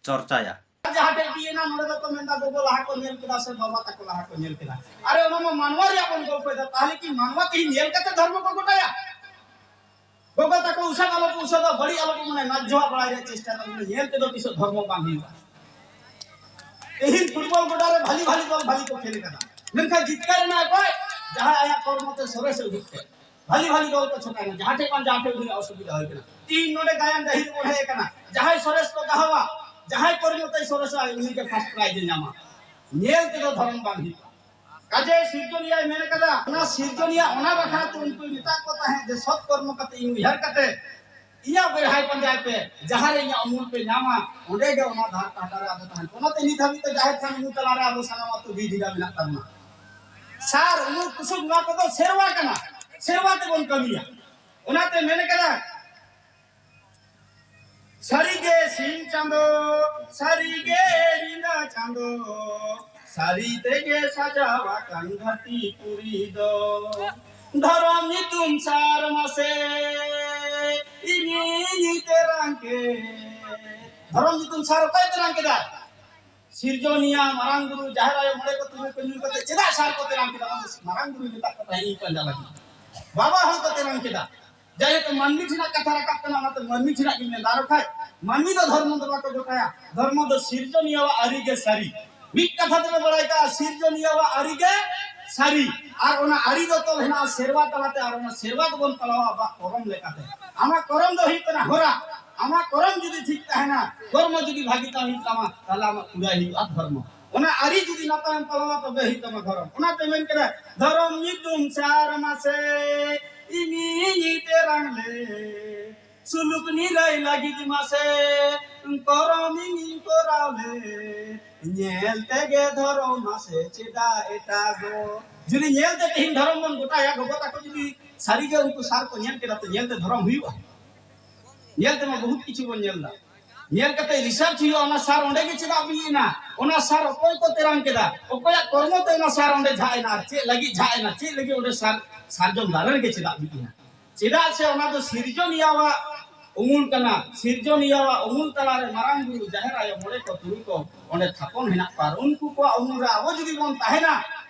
ᱪᱚᱨᱪᱟᱭᱟ᱾ ᱡᱟᱦᱟᱸ ᱴᱷᱮᱡ ᱵᱤ ᱮᱱᱟ, ᱱᱚᱰᱮ ᱫᱚᱠᱚ ᱢᱮᱱᱫᱟ, "ᱜᱚᱜᱚ ᱞᱟᱦᱟ ᱠᱚ ᱧᱮᱞ ᱠᱮᱫᱟ ᱥᱮ ᱵᱟᱵᱟ ᱛᱟᱠᱚ ᱞᱟᱦᱟ ᱠᱚ ᱧᱮᱞ ᱠᱮᱫᱟ?" ᱟᱨᱮ, ᱚᱱᱟ ᱢᱟ ᱢᱟᱱᱣᱟ ᱨᱮᱭᱟᱜ ᱵᱚᱱ ᱜᱚᱞᱯᱚᱭᱮᱫᱟ᱾ ᱛᱟᱦᱞᱮ ᱠᱤ ᱢᱟᱱᱣᱟ ᱛᱮᱦᱮᱧ ᱧᱮᱞ ᱠᱟᱛᱮ ᱫᱷᱚᱨᱢᱚ ᱠᱚ ᱜᱚᱴᱟᱭᱟ? ᱜᱚᱜᱚ ᱛᱟᱠᱚ ᱩᱥᱟᱹᱫ ᱟᱞᱚ ᱠᱚ ᱩᱥᱟᱹᱫᱚᱜ, ᱵᱟᱹᱲᱤᱡ ᱟᱞᱚ ᱠᱚ ᱢᱚᱱᱮ, ᱱᱟᱡ ᱡᱚᱦᱟᱜ ᱵᱟᱲᱟᱭ ᱨᱮᱭᱟᱜ ᱪᱮᱥᱴᱟ ᱛᱟᱵᱚᱱ, ᱧᱮᱞ ᱛᱮᱫᱚ ᱛᱤᱥᱚᱜ ᱫᱷᱚᱨᱢᱚ ᱵᱟᱝ ᱦᱩᱭᱩᱜᱼᱟ᱾ ᱛᱮᱦᱮᱧ ᱯᱷᱩᱴᱵᱚᱞ ᱜᱚᱰᱟ ᱨᱮ ᱵᱷᱟᱞᱤ ᱵᱷᱟᱞᱤ ᱫᱚᱞ ᱵᱷᱟᱞᱤ ᱠᱚ ᱠᱷᱮᱞ ᱠᱟᱱᱟ, ᱢᱮᱱᱠᱷᱟᱱ ᱡᱤᱛᱠᱟᱹᱨ ᱮᱱᱟ ᱚᱠᱚᱭ? ᱡᱟᱦᱟᱸᱭ ᱟᱭᱟᱜ ᱠᱚᱨᱢᱚ ᱛᱮ ᱥᱚᱨᱮᱥ ᱮ ᱩᱫᱩᱜ ᱠᱮᱫ᱾ ᱵᱷᱟᱞᱤ ᱵᱷᱟᱞᱤ ᱫᱚᱞ ᱠᱚ ᱪᱷᱟᱴᱟᱣ ᱮᱱᱟ, ᱡᱟᱦᱟᱸ ᱴᱷᱮᱡ ᱵᱟᱝ ᱡᱟᱦᱟᱸ ᱴᱷᱮᱡ ᱩᱱᱤᱭᱟᱜ ᱚᱥᱩᱵᱤᱫᱷᱟ ᱦᱩᱭ ᱠᱟᱱᱟ᱾ ᱛᱮᱦᱮᱧ ᱱᱚᱰᱮ ᱜᱟᱭᱟᱱ ᱰᱟᱹᱦᱤ ᱨᱮᱵᱚᱱ ᱦᱮᱡ ᱟᱠᱟᱱᱟ, ᱡᱟᱦᱟᱸᱭ ᱥᱚᱨᱮᱥ ᱠᱚ ᱜᱟᱦᱟᱣᱟ, ᱡᱟᱦᱟᱸᱭ ᱠᱚᱨᱢᱚ ᱛᱮ ᱥᱚᱨᱮᱥᱟ, ᱩᱱᱤ ᱜᱮ ᱯᱷᱟᱥᱴ ᱯᱨᱟᱭᱤᱡᱽ ᱮ ᱧᱟᱢᱟ᱾ ᱧᱮᱞ ᱛᱮᱫᱚ ᱫᱷᱚᱨᱚᱢ ᱵᱟᱝ ᱦᱩᱭᱩᱜᱼᱟ᱾ ᱠᱟᱡᱮ ᱥᱤᱨᱡᱚᱱᱤᱭᱟᱭ ᱢᱮᱱ ᱠᱟᱫᱟ, ᱚᱱᱟ ᱥᱤᱨᱡᱚᱱᱤᱭᱟ ᱚᱱᱟ ᱵᱟᱠᱷᱨᱟ ᱛᱮ ᱩᱱᱠᱩᱭ ᱢᱮᱛᱟᱜ ᱠᱚ ᱛᱟᱦᱮᱸᱫ ᱡᱮ ᱥᱚᱛ ᱠᱚᱨᱢᱚ ᱠᱟᱛᱮ ᱤᱧ ᱩᱭᱦᱟᱹᱨ ᱠᱟᱛᱮ ᱤᱧᱟᱹᱜ ᱵᱮᱲᱦᱟᱭ ᱯᱟᱸᱡᱟᱭ ᱯᱮ, ᱡᱟᱦᱟᱸ ᱨᱮ ᱤᱧᱟᱹᱜ ᱩᱢᱩᱞ ᱯᱮ ᱧᱟᱢᱟ, ᱚᱸᱰᱮ ᱜᱮ ᱚᱱᱟ ᱫᱷᱟᱨ ᱯᱟᱦᱴᱟ ᱨᱮ ᱟᱵᱚ ᱛᱟᱦᱮᱱ ᱯᱮ᱾ ᱚᱱᱟᱛᱮ ᱱᱤᱛ ᱦᱟᱹᱵᱤᱡ ᱛᱮ ᱡᱟᱦᱮᱨ ᱛᱷᱟᱱ ᱩᱢᱩᱞ ᱛᱟᱞᱟ ᱨᱮ ᱟᱵᱚ ᱥᱟᱱᱟᱢ ᱟᱹᱛᱩ ᱵᱤᱨ ᱰᱤᱰᱟ ᱢᱮᱱᱟᱜ ᱛᱟᱵᱚᱱᱟ᱾ ᱥᱟᱨ, ᱩᱢᱩᱞ ᱠᱩᱥᱩᱢ, ᱱᱚᱣᱟ ᱠᱚᱫᱚ ᱥᱮᱨᱣᱟ ᱠᱟᱱᱟ, ᱥᱮᱨᱣᱟ ᱛᱮᱵᱚᱱ ᱠᱟᱹᱢᱤᱭᱟ᱾ ᱚᱱᱟᱛᱮ ᱢᱮᱱ ᱠᱟᱫᱟ, ᱥᱟᱹᱨᱤᱜᱮ ᱥᱤᱧ ᱪᱟᱸᱫᱚ, ᱥᱟᱹᱨᱤᱜᱮ ᱧᱤᱫᱟᱹ ᱪᱟᱸᱫᱚ, ᱥᱟᱹᱨᱤ ᱛᱮᱜᱮ ᱥᱟᱡᱟᱣ ᱟᱠᱟᱱ ᱫᱷᱟᱹᱨᱛᱤ ᱯᱩᱨᱤ ᱫᱚ᱾ ᱫᱷᱚᱨᱚᱢ ᱧᱩᱛᱩᱢ ᱥᱟᱨ ᱢᱟᱥᱮ ᱤᱧᱤᱧ ᱛᱮᱨᱟᱝ ᱠᱮᱫ᱾ ᱫᱷᱚᱨᱚᱢ ᱧᱩᱛᱩᱢ ᱥᱟᱨ ᱚᱠᱚᱭ ᱛᱮᱨᱟᱝ ᱠᱮᱫᱟ? ᱥᱤᱨᱡᱚᱱᱤᱭᱟ, ᱢᱟᱨᱟᱝ ᱵᱩᱨᱩ, ᱡᱟᱦᱮᱨ ᱟᱭᱳ, ᱢᱚᱬᱮ ᱠᱚ ᱛᱩᱨᱩᱭ ᱠᱚ ᱧᱩᱨ ᱠᱟᱛᱮ ᱪᱮᱫᱟᱜ ᱥᱟᱨ ᱠᱚ ᱛᱮᱨᱟᱝ ᱠᱮᱫᱟ? ᱚᱱᱟ ᱫᱚ ᱢᱟᱨᱟᱝ ᱵᱩᱨᱩᱭ ᱢᱮᱛᱟᱜ ᱠᱚ ᱛᱟᱦᱮᱸᱫ ᱤᱧ ᱯᱟᱸᱡᱟ ᱞᱟᱹᱜᱤᱫ᱾ ᱵᱟᱵᱟ ᱦᱚᱲ ᱠᱚ ᱛᱮᱨᱟᱝ ᱠᱮᱫᱟ᱾ ᱡᱟᱭᱦᱳᱠ, ᱢᱟᱹᱱᱢᱤ ᱴᱷᱮᱱᱟᱜ ᱠᱟᱛᱷᱟ ᱨᱟᱠᱟᱵ ᱠᱟᱱᱟ, ᱚᱱᱟᱛᱮ ᱢᱟᱹᱱᱢᱤ ᱴᱷᱮᱱᱟᱜ ᱜᱤᱧ ᱢᱮᱱᱫᱟ᱾ ᱟᱨ ᱵᱟᱠᱷᱟᱡ ᱢᱟᱹᱱᱢᱤ ᱫᱚ ᱫᱷᱚᱨᱢᱚ ᱫᱚ ᱵᱟᱠᱚ ᱜᱚᱴᱟᱭᱟ᱾ ᱫᱷᱚᱨᱢᱚ ᱫᱚ ᱥᱤᱨᱡᱚᱱᱤᱭᱟᱹᱣᱟᱜ ᱟᱹᱨᱤ ᱜᱮ ᱥᱟᱹᱨᱤ᱾ ᱢᱤᱫ ᱠᱟᱛᱷᱟ ᱛᱮᱵᱚ ᱵᱟᱲᱟᱭ ᱠᱟᱜᱼᱟ, ᱥᱤᱨᱡᱚᱱᱤᱭᱟᱹᱣᱟᱜ ᱟᱹᱨᱤ ᱜᱮ ᱥᱟᱹᱨᱤ᱾ ᱟᱨ ᱚᱱᱟ ᱟᱹᱨᱤ ᱫᱚ ᱛᱚᱞ ᱦᱮᱱᱟᱜᱼᱟ ᱥᱮᱨᱣᱟ ᱛᱟᱞᱟᱛᱮ, ᱟᱨ ᱚᱱᱟ ᱥᱮᱨᱣᱟ ᱫᱚᱵᱚᱱ ᱯᱟᱞᱟᱣᱟ ᱟᱵᱚᱣᱟᱜ ᱠᱚᱨᱚᱢ ᱞᱮᱠᱟᱛᱮ᱾ ᱟᱢᱟᱜ ᱠᱚᱨᱚᱢ ᱫᱚ ᱦᱩᱭᱩᱜ ᱠᱟᱱᱟ ᱦᱚᱨᱟ᱾ ᱟᱢᱟᱜ ᱠᱚᱨᱚᱢ ᱡᱩᱫᱤ ᱴᱷᱤᱠ ᱛᱟᱦᱮᱱᱟ, ᱠᱚᱨᱢᱚ ᱡᱩᱫᱤ ᱵᱷᱟᱹᱜᱤ ᱛᱟᱢ ᱦᱩᱭᱩᱜ ᱛᱟᱢᱟ, ᱛᱟᱦᱞᱮ ᱟᱢᱟᱜ ᱯᱩᱨᱟᱹᱭ ᱦᱩᱭᱩᱜᱼᱟ ᱫᱷᱚᱨᱢᱚ᱾ ᱚᱱᱟ ᱟᱹᱨᱤ ᱡᱩᱫᱤ ᱱᱟᱯᱟᱭᱮᱢ ᱯᱟᱞᱚᱱᱟ, ᱛᱚᱵᱮ ᱦᱩᱭᱩᱜ ᱛᱟᱢᱟ ᱫᱷᱚᱨᱚᱢ᱾ ᱚᱱᱟᱛᱮ ᱢᱮᱱ ᱠᱮᱫᱟ, ᱫᱷᱚᱨᱚᱢ ᱧᱩᱛᱩᱢ ᱥᱟᱨ ᱢᱟᱥᱮ ᱤᱧᱤᱧ ᱛᱮᱨᱟᱝ ᱞᱮ᱾ ᱥᱩᱞᱩᱠ ᱱᱤᱨᱟᱹᱭ ᱞᱟᱹᱜᱤᱫ ᱢᱟᱥᱮ ᱠᱚᱨᱚᱢ ᱤᱧᱤᱧ ᱠᱚᱨᱟᱣ ᱞᱮ᱾ ᱧᱮᱞ ᱛᱮᱜᱮ ᱫᱷᱚᱨᱚᱢ ᱢᱟᱥᱮ ᱪᱮᱫᱟᱜ ᱮᱴᱟᱜᱚᱜ? ᱡᱩᱫᱤ ᱧᱮᱞ ᱛᱮ ᱛᱮᱦᱮᱧ ᱫᱷᱚᱨᱚᱢ ᱵᱚᱱ ᱜᱚᱴᱟᱭᱟ, ᱜᱚᱜᱚ ᱛᱟᱠᱚ ᱡᱩᱫᱤ ᱥᱟᱹᱨᱤᱜᱮ ᱩᱱᱠᱩ ᱥᱟᱨ ᱠᱚ ᱧᱮᱞ ᱠᱮᱫᱟ, ᱛᱚ ᱧᱮᱞ ᱛᱮ ᱫᱷᱚᱨᱚᱢ ᱦᱩᱭᱩᱜᱼᱟ? ᱧᱮᱞ ᱛᱮᱢᱟ ᱵᱚᱦᱩᱛ ᱠᱤᱪᱷᱩ ᱵᱚᱱ ᱧᱮᱞ ᱮᱫᱟ᱾ ᱧᱮᱞ ᱠᱟᱛᱮ ᱨᱤᱥᱟᱨᱪ ᱦᱩᱭᱩᱜᱼᱟ, ᱚᱱᱟ ᱥᱟᱨ ᱚᱸᱰᱮ ᱜᱮ ᱪᱮᱫᱟᱜ ᱵᱤᱫ ᱮᱱᱟ, ᱚᱱᱟ ᱥᱟᱨ ᱚᱠᱚᱭ ᱠᱚ ᱛᱮᱨᱟᱝ ᱠᱮᱫᱟ, ᱚᱠᱚᱭᱟᱜ ᱠᱚᱨᱢᱚ ᱛᱮ ᱚᱱᱟ ᱥᱟᱨ ᱚᱸᱰᱮ ᱡᱷᱟᱜ ᱮᱱᱟ, ᱟᱨ ᱪᱮᱫ ᱞᱟᱹᱜᱤᱫ ᱡᱷᱟᱜ ᱮᱱᱟ, ᱪᱮᱫ ᱞᱟᱹᱜᱤᱫ ᱚᱸᱰᱮ ᱥᱟᱨ, ᱥᱟᱨᱡᱚᱢ ᱫᱟᱨᱮ ᱨᱮᱜᱮ ᱪᱮᱫᱟᱜ ᱵᱤᱫ ᱮᱱᱟ? ᱪᱮᱫᱟᱜ ᱥᱮ ᱚᱱᱟ ᱫᱚ ᱥᱤᱨᱡᱚᱱᱤᱭᱟᱣᱟᱜ ᱩᱢᱩᱞ ᱠᱟᱱᱟ᱾ ᱥᱤᱨᱡᱚᱱᱤᱭᱟᱣᱟᱜ ᱩᱢᱩᱞ ᱛᱟᱞᱟᱨᱮ ᱢᱟᱨᱟᱝ ᱵᱩᱨᱩ, ᱡᱟᱦᱮᱨ ᱟᱭᱳ, ᱢᱚᱬᱮ ᱠᱚ ᱛᱩᱨᱩᱭ ᱠᱚ ᱚᱸᱰᱮ ᱛᱷᱟᱯᱚᱱ ᱦᱮᱱᱟᱜ ᱠᱚᱣᱟ᱾ ᱟᱨ ᱩᱱᱠᱩ ᱠᱚᱣᱟᱜ ᱩᱢᱩᱞ ᱨᱮ ᱟᱵᱚ ᱡᱩᱫᱤ ᱵᱚᱱ ᱛᱟᱦᱮᱱᱟ,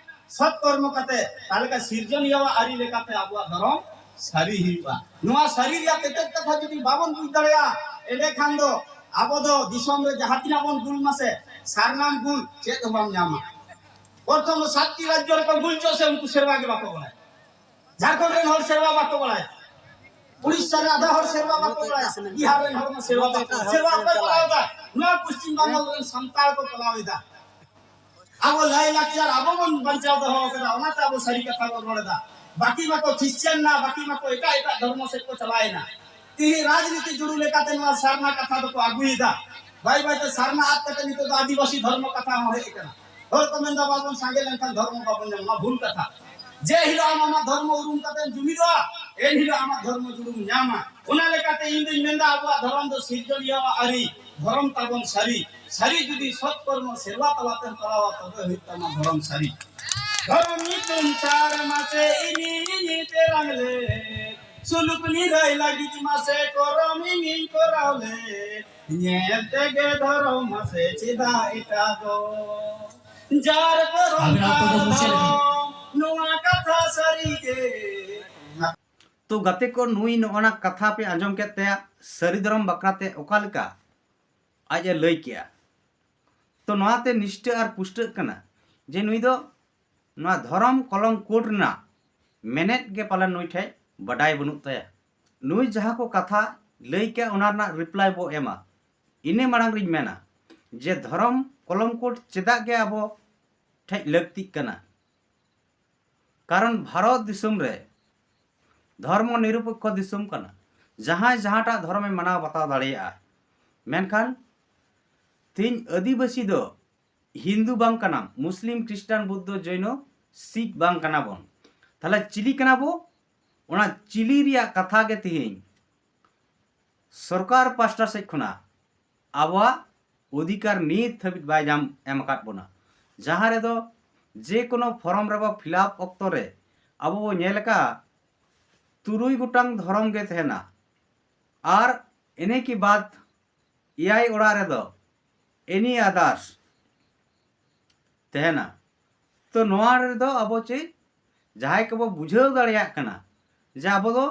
ᱥᱚᱛ ᱠᱚᱨᱢᱚ ᱠᱟᱛᱮ, ᱛᱟᱦᱞᱮ ᱠᱷᱟᱱ ᱥᱤᱨᱡᱚᱱᱤᱭᱟᱹᱣᱟᱜ ᱟᱹᱨᱤ ᱞᱮᱠᱟᱛᱮ ᱟᱵᱚᱣᱟᱜ ᱫᱷᱚᱨᱚᱢ ᱥᱟᱹᱨᱤ ᱦᱩᱭᱩᱜᱼᱟ᱾ ᱱᱚᱣᱟ ᱥᱟᱹᱨᱤ ᱨᱮᱭᱟᱜ ᱛᱮᱛᱮᱫ ᱠᱟᱛᱷᱟ ᱡᱩᱫᱤ ᱵᱟᱵᱚᱱ ᱵᱩᱡᱽ ᱫᱟᱲᱮᱭᱟᱜᱼᱟ, ᱮᱸᱰᱮᱠᱷᱟᱱ ᱫᱚ ᱟᱵᱚ ᱫᱚ ᱫᱤᱥᱚᱢ ᱨᱮ ᱡᱟᱦᱟᱸ ᱛᱤᱱᱟᱹᱜ ᱵᱚᱱ ᱜᱩᱞ ᱢᱟᱥᱮ, ᱥᱟᱨᱱᱟᱢ ᱜᱩᱞ ᱪᱮᱫ ᱦᱚᱸ ᱵᱟᱢ ᱧᱟᱢᱟ᱾ ᱯᱨᱚᱛᱷᱚᱢ ᱫᱚ ᱥᱟᱛᱴᱤ ᱨᱟᱡᱽᱡᱚ ᱨᱮᱠᱚ ᱜᱩᱞ ᱪᱚᱜ ᱥᱮ, ᱩᱱᱠᱩ ᱥᱮᱨᱣᱟ ᱜᱮ ᱵᱟᱠᱚ ᱵᱟᱲᱟᱭᱟ᱾ ᱡᱷᱟᱲᱠᱷᱚᱸᱰ ᱨᱮᱱ ᱦᱚᱲ ᱥᱮᱨᱣᱟ ᱵᱟᱠᱚ ᱵᱟᱲᱟᱭᱟ, ᱩᱲᱤᱥᱥᱟ ᱨᱮ ᱟᱫᱷᱟ ᱦᱚᱲ ᱥᱮᱨᱣᱟ ᱵᱟᱠᱚ ᱵᱟᱲᱟᱭᱟ, ᱵᱤᱦᱟᱨ ᱨᱮᱱ ᱦᱚᱲ ᱢᱟ ᱥᱮᱨᱣᱟ ᱵᱟᱠᱚ, ᱥᱮᱨᱣᱟ ᱚᱠᱚᱭ ᱯᱟᱞᱟᱣ ᱮᱫᱟ? ᱱᱚᱣᱟ ᱯᱚᱥᱪᱤᱢ ᱵᱟᱝᱜᱟᱞ ᱨᱮᱱ ᱥᱟᱱᱛᱟᱲ ᱠᱚ ᱯᱟᱞᱟᱣ ᱮᱫᱟ᱾ ᱟᱵᱚ ᱞᱟᱭ ᱞᱟᱠᱪᱟᱨ ᱟᱵᱚ ᱵᱚᱱ ᱵᱟᱧᱪᱟᱣ ᱫᱚᱦᱚ ᱟᱠᱟᱫᱟ, ᱚᱱᱟᱛᱮ ᱟᱵᱚ ᱥᱟᱹᱨᱤ ᱠᱟᱛᱷᱟ ᱵᱚᱱ ᱨᱚᱲ ᱮᱫᱟ᱾ ᱵᱟᱹᱠᱤ ᱢᱟᱠᱚ ᱠᱷᱨᱤᱥᱪᱟᱱ ᱱᱟ, ᱵᱟᱹᱠᱤ ᱢᱟᱠᱚ ᱮᱴᱟᱜ ᱮᱴᱟᱜ ᱫᱷᱚᱨᱢᱚ ᱥᱮᱫ ᱠᱚ ᱪᱟᱞᱟᱣᱮᱱᱟ᱾ ᱛᱮᱦᱮᱧ ᱨᱟᱡᱽᱱᱤᱛᱤ ᱡᱩᱲᱩ ᱞᱮᱠᱟᱛᱮ ᱱᱚᱣᱟ ᱥᱟᱨᱱᱟ ᱠᱟᱛᱷᱟ ᱫᱚᱠᱚ ᱟᱹᱜᱩᱭᱮᱫᱟ᱾ ᱵᱟᱭ ᱵᱟᱭ ᱛᱮ ᱥᱟᱨᱱᱟ ᱟᱫ ᱠᱟᱛᱮ ᱱᱤᱛᱚᱜ ᱫᱚ ᱟᱹᱫᱤᱵᱟᱹᱥᱤ ᱫᱷᱚᱨᱢᱚ ᱠᱟᱛᱷᱟ ᱦᱚᱸ ᱦᱮᱡ ᱟᱠᱟᱱᱟ᱾ ᱦᱚᱲ ᱠᱚ ᱢᱮᱱᱫᱟ, "ᱵᱟᱵᱚᱱ ᱥᱟᱸᱜᱮ ᱞᱮᱱᱠᱷᱟᱱ ᱫᱷᱚᱨᱢᱚ ᱵᱟᱵᱚᱱ ᱧᱟᱢᱟ", ᱱᱚᱣᱟ ᱵᱷᱩᱞ ᱠᱟᱛᱷᱟ᱾ ᱡᱮ ᱦᱤᱞᱳᱜ ᱟᱢ ᱟᱢᱟᱜ ᱫᱷᱚᱨᱢᱚ ᱩᱨᱩᱢ ᱠᱟᱛᱮᱢ ᱡᱩᱢᱤᱫᱚᱜᱼᱟ, ᱮᱱ ᱦᱤᱞᱳᱜ ᱟᱢᱟᱜ ᱫᱷᱚᱨᱢᱚ ᱡᱩᱲᱩᱢ ᱧᱟᱢᱟ᱾ ᱚᱱᱟ ᱞᱮᱠᱟᱛᱮ ᱤᱧ ᱫᱩᱧ ᱢᱮᱱᱫᱟ, ᱟᱵᱚᱣᱟᱜ ᱫᱷᱚᱨᱚᱢ ᱫᱚ ᱥᱤᱨᱡᱚᱱᱤᱭᱟᱹᱣᱟᱜ ᱟᱹᱨᱤ, ᱫᱷᱚᱨᱚᱢ ᱛᱟᱵᱚᱱ ᱥᱟᱹᱨᱤ᱾ ᱥᱟᱹᱨᱤ ᱡᱩᱫᱤ ᱥᱚᱛ ᱠᱚᱨᱢᱚ ᱥᱮᱨᱣᱟ ᱛᱟᱞᱟᱛᱮᱢ ᱛᱟᱲᱟᱣᱟ, ᱛᱚᱵᱮ ᱦᱩᱭᱩᱜ ᱛᱟᱢᱟ ᱫᱷᱚᱨᱚᱢ ᱥᱟᱹᱨᱤ᱾ ᱫᱷᱚᱨᱚᱢ ᱧᱩᱛᱩᱢ ᱪᱟᱨ ᱢᱟᱥᱮ ᱤᱧᱤᱧ ᱛᱮᱨᱟᱝ ᱞᱮᱫ, ᱥᱩᱞᱩᱠ ᱱᱤᱨᱟᱹᱭ ᱞᱟᱹᱜᱤᱫ ᱢᱟᱥᱮ ᱠᱚᱨᱚᱢ ᱤᱧᱤᱧ ᱠᱚᱨᱟᱣ ᱞᱮᱫ, ᱧᱮᱞ ᱛᱮᱜᱮ ᱫᱷᱚᱨᱚᱢ ᱢᱟᱥᱮ ᱪᱮᱫᱟᱜ ᱮᱴᱟᱜᱚᱜ? ᱡᱟᱨ ᱠᱚᱨᱚᱢ ᱟᱵᱮᱱ ᱟᱛᱳ ᱫᱚ ᱢᱩᱪᱟᱹᱫ ᱨᱮ᱾ ᱫᱷᱚᱨᱚᱢ, ᱱᱚᱣᱟ ᱠᱟᱛᱷᱟ ᱥᱟᱹᱨᱤ ᱜᱮ᱾ ᱛᱚ ᱜᱟᱛᱮ ᱠᱚ, ᱱᱩᱭ ᱱᱚᱜᱼᱚᱱᱟ ᱠᱟᱛᱷᱟ ᱯᱮ ᱟᱸᱡᱚᱢ ᱠᱮᱫ ᱛᱟᱭᱟ, ᱥᱟᱹᱨᱤ ᱫᱷᱚᱨᱚᱢ ᱵᱟᱠᱷᱨᱟ ᱛᱮ ᱚᱠᱟ ᱞᱮᱠᱟ ᱟᱡ ᱮ ᱞᱟᱹᱭ ᱠᱮᱜᱼᱟ᱾ ᱛᱚ ᱱᱚᱣᱟ ᱛᱮ ᱱᱤᱥᱴᱟᱹ ᱟᱨ ᱯᱩᱥᱴᱟᱹᱜ ᱠᱟᱱᱟ ᱡᱮ ᱱᱩᱭ ᱫᱚ ᱱᱚᱣᱟ ᱫᱷᱚᱨᱚᱢ ᱠᱚᱞᱚᱢ ᱠᱳᱰ ᱨᱮᱱᱟᱜ ᱢᱮᱱᱮᱛ ᱜᱮ ᱯᱟᱞᱮᱱ ᱱᱩᱭ ᱴᱷᱮᱡ ᱵᱟᱰᱟᱭ ᱵᱟᱹᱱᱩᱜ ᱛᱟᱭᱟ᱾ ᱱᱩᱭ ᱡᱟᱦᱟᱸ ᱠᱚ ᱠᱟᱛᱷᱟ ᱞᱟᱹᱭ ᱠᱮᱜᱼᱟ, ᱚᱱᱟ ᱨᱮᱱᱟᱜ ᱨᱤᱯᱞᱟᱭ ᱵᱚ ᱮᱢᱟ᱾ ᱤᱱᱟᱹ ᱢᱟᱲᱟᱝ ᱨᱤᱧ ᱢᱮᱱᱟ ᱡᱮ ᱫᱷᱚᱨᱚᱢ ᱠᱚᱞᱚᱢ ᱠᱳᱰ ᱪᱮᱫᱟᱜ ᱜᱮ ᱟᱵᱚ ᱴᱷᱮᱡ ᱞᱟᱹᱠᱛᱤᱜ ᱠᱟᱱᱟ? ᱠᱟᱨᱚᱱ ᱵᱷᱟᱨᱚᱛ ᱫᱤᱥᱚᱢ ᱨᱮ ᱫᱷᱚᱨᱢᱚ ᱱᱤᱨᱚᱯᱮᱠᱠᱷᱚ ᱫᱤᱥᱚᱢ ᱠᱟᱱᱟ᱾ ᱡᱟᱦᱟᱸᱭ ᱡᱟᱦᱟᱸᱴᱟᱜ ᱫᱷᱚᱨᱚᱢᱮ ᱢᱟᱱᱟᱣ ᱵᱟᱛᱟᱣ ᱫᱟᱲᱮᱭᱟᱜᱼᱟ᱾ ᱢᱮᱱᱠᱷᱟᱱ ᱛᱮᱦᱮᱧ ᱟᱹᱫᱤᱵᱟᱹᱥᱤ ᱫᱚ ᱦᱤᱱᱫᱩ ᱵᱟᱝ ᱠᱟᱱᱟᱢ, ᱢᱩᱥᱞᱤᱢ, ᱠᱷᱨᱤᱥᱴᱟᱱ, ᱵᱩᱫᱽᱫᱷᱚ, ᱡᱚᱭᱱᱚ, ᱥᱤᱠᱷ ᱵᱟᱝ ᱠᱟᱱᱟ ᱵᱚᱱ᱾ ᱛᱟᱦᱞᱮ ᱪᱤᱞᱤ ᱠᱟᱱᱟ ᱵᱚ? ᱚᱱᱟ ᱪᱤᱞᱤ ᱨᱮᱭᱟᱜ ᱠᱟᱛᱷᱟ ᱜᱮ ᱛᱮᱦᱮᱧ ᱥᱚᱨᱠᱟᱨ ᱯᱟᱥᱴᱟ ᱥᱮᱫ ᱠᱷᱚᱱᱟᱜ ᱟᱵᱚᱣᱟᱜ ᱚᱫᱷᱤᱠᱟᱨ ᱱᱤᱛ ᱦᱟᱹᱵᱤᱡ ᱵᱟᱭ ᱧᱟᱢ ᱮᱢ ᱟᱠᱟᱫ ᱵᱚᱱᱟ᱾ ᱡᱟᱦᱟᱸ ᱨᱮᱫᱚ ᱡᱮ ᱠᱳᱱᱳ ᱯᱷᱚᱨᱚᱢ ᱨᱮᱵᱚ ᱯᱷᱤᱞᱟᱯ ᱚᱠᱛᱚ ᱨᱮ ᱟᱵᱚ ᱵᱚ ᱧᱮᱞ ᱟᱠᱟᱫᱼᱟ, ᱛᱩᱨᱩᱭ ᱜᱚᱴᱟᱝ ᱫᱷᱚᱨᱚᱢ ᱜᱮ ᱛᱟᱦᱮᱱᱟ᱾ ᱟᱨ ᱤᱱᱟᱹ ᱠᱤ ᱵᱟᱫ ᱮᱭᱟᱭ ᱚᱲᱟᱜ ᱨᱮᱫᱚ any others ᱛᱟᱦᱮᱱᱟ᱾ ᱛᱚ ᱱᱚᱣᱟ ᱨᱮᱫᱚ ᱟᱵᱚ ᱪᱮᱫ, ᱡᱟᱦᱟᱸᱭ ᱠᱚᱵᱚ ᱵᱩᱡᱷᱟᱹᱣ ᱫᱟᱲᱮᱭᱟᱜ ᱠᱟᱱᱟ ᱡᱮ ᱟᱵᱚ ᱫᱚ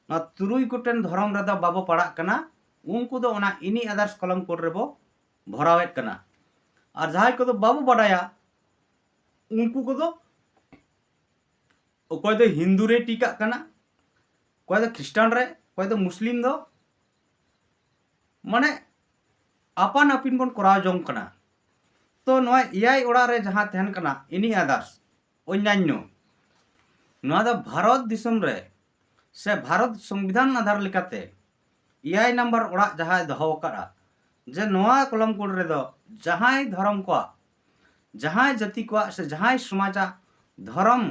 ᱱᱚᱣᱟ ᱛᱩᱨᱩᱭ ᱜᱚᱴᱮᱱ ᱫᱷᱚᱨᱚᱢ ᱨᱮᱫᱚ ᱵᱟᱵᱚ ᱯᱟᱲᱟᱜ ᱠᱟᱱᱟ, ᱩᱱᱠᱩ ᱫᱚ ᱚᱱᱟ any others ᱠᱚᱞᱚᱢ ᱠᱳᱰ ᱨᱮᱵᱚ ᱵᱷᱚᱨᱟᱣᱮᱫ ᱠᱟᱱᱟ᱾ ᱟᱨ ᱡᱟᱦᱟᱸᱭ ᱠᱚᱫᱚ ᱵᱟᱵᱚ ᱵᱟᱰᱟᱭᱟ, ᱩᱱᱠᱩ ᱠᱚᱫᱚ ᱚᱠᱚᱭ ᱫᱚ ᱦᱤᱱᱫᱩ ᱨᱮ ᱴᱤᱠᱟᱜ ᱠᱟᱱᱟ, ᱚᱠᱚᱭ ᱫᱚ ᱠᱷᱨᱤᱥᱴᱟᱱ ᱨᱮ, ᱚᱠᱚᱭ ᱫᱚ ᱢᱩᱥᱞᱤᱢ ᱫᱚ, ᱢᱟᱱᱮ ᱟᱯᱟᱱ ᱟᱹᱯᱤᱱ ᱵᱚᱱ ᱠᱚᱨᱟᱣ ᱡᱚᱝ ᱠᱟᱱᱟ᱾ ᱛᱚ ᱱᱚᱣᱟ ᱮᱭᱟᱭ ᱚᱲᱟᱜ ᱨᱮ ᱡᱟᱦᱟᱸ ᱛᱟᱦᱮᱱ ᱠᱟᱱᱟ, ᱤᱱᱤ ᱟᱫᱟᱨᱥ ᱚᱱᱱᱟᱱᱱᱚ, ᱱᱚᱣᱟ ᱫᱚ ᱵᱷᱟᱨᱚᱛ ᱫᱤᱥᱚᱢ ᱨᱮ ᱥᱮ ᱵᱷᱟᱨᱚᱛ ᱥᱚᱝᱵᱤᱫᱷᱟᱱ ᱟᱫᱷᱟᱨ ᱞᱮᱠᱟᱛᱮ ᱮᱭᱟᱭ ᱱᱟᱢᱵᱟᱨ ᱚᱲᱟᱜ ᱡᱟᱦᱟᱸᱭ ᱫᱚᱦᱚ ᱟᱠᱟᱫᱼᱟ, ᱡᱮ ᱱᱚᱣᱟ ᱠᱚᱞᱚᱢ ᱠᱳᱰ ᱨᱮᱫᱚ ᱡᱟᱦᱟᱸᱭ ᱫᱷᱚᱨᱚᱢ ᱠᱚᱣᱟᱜ, ᱡᱟᱦᱟᱸᱭ ᱡᱟᱹᱛᱤ ᱠᱚᱣᱟᱜ ᱥᱮ ᱡᱟᱦᱟᱸᱭ ᱥᱚᱢᱟᱡᱟᱜ ᱫᱷᱚᱨᱚᱢ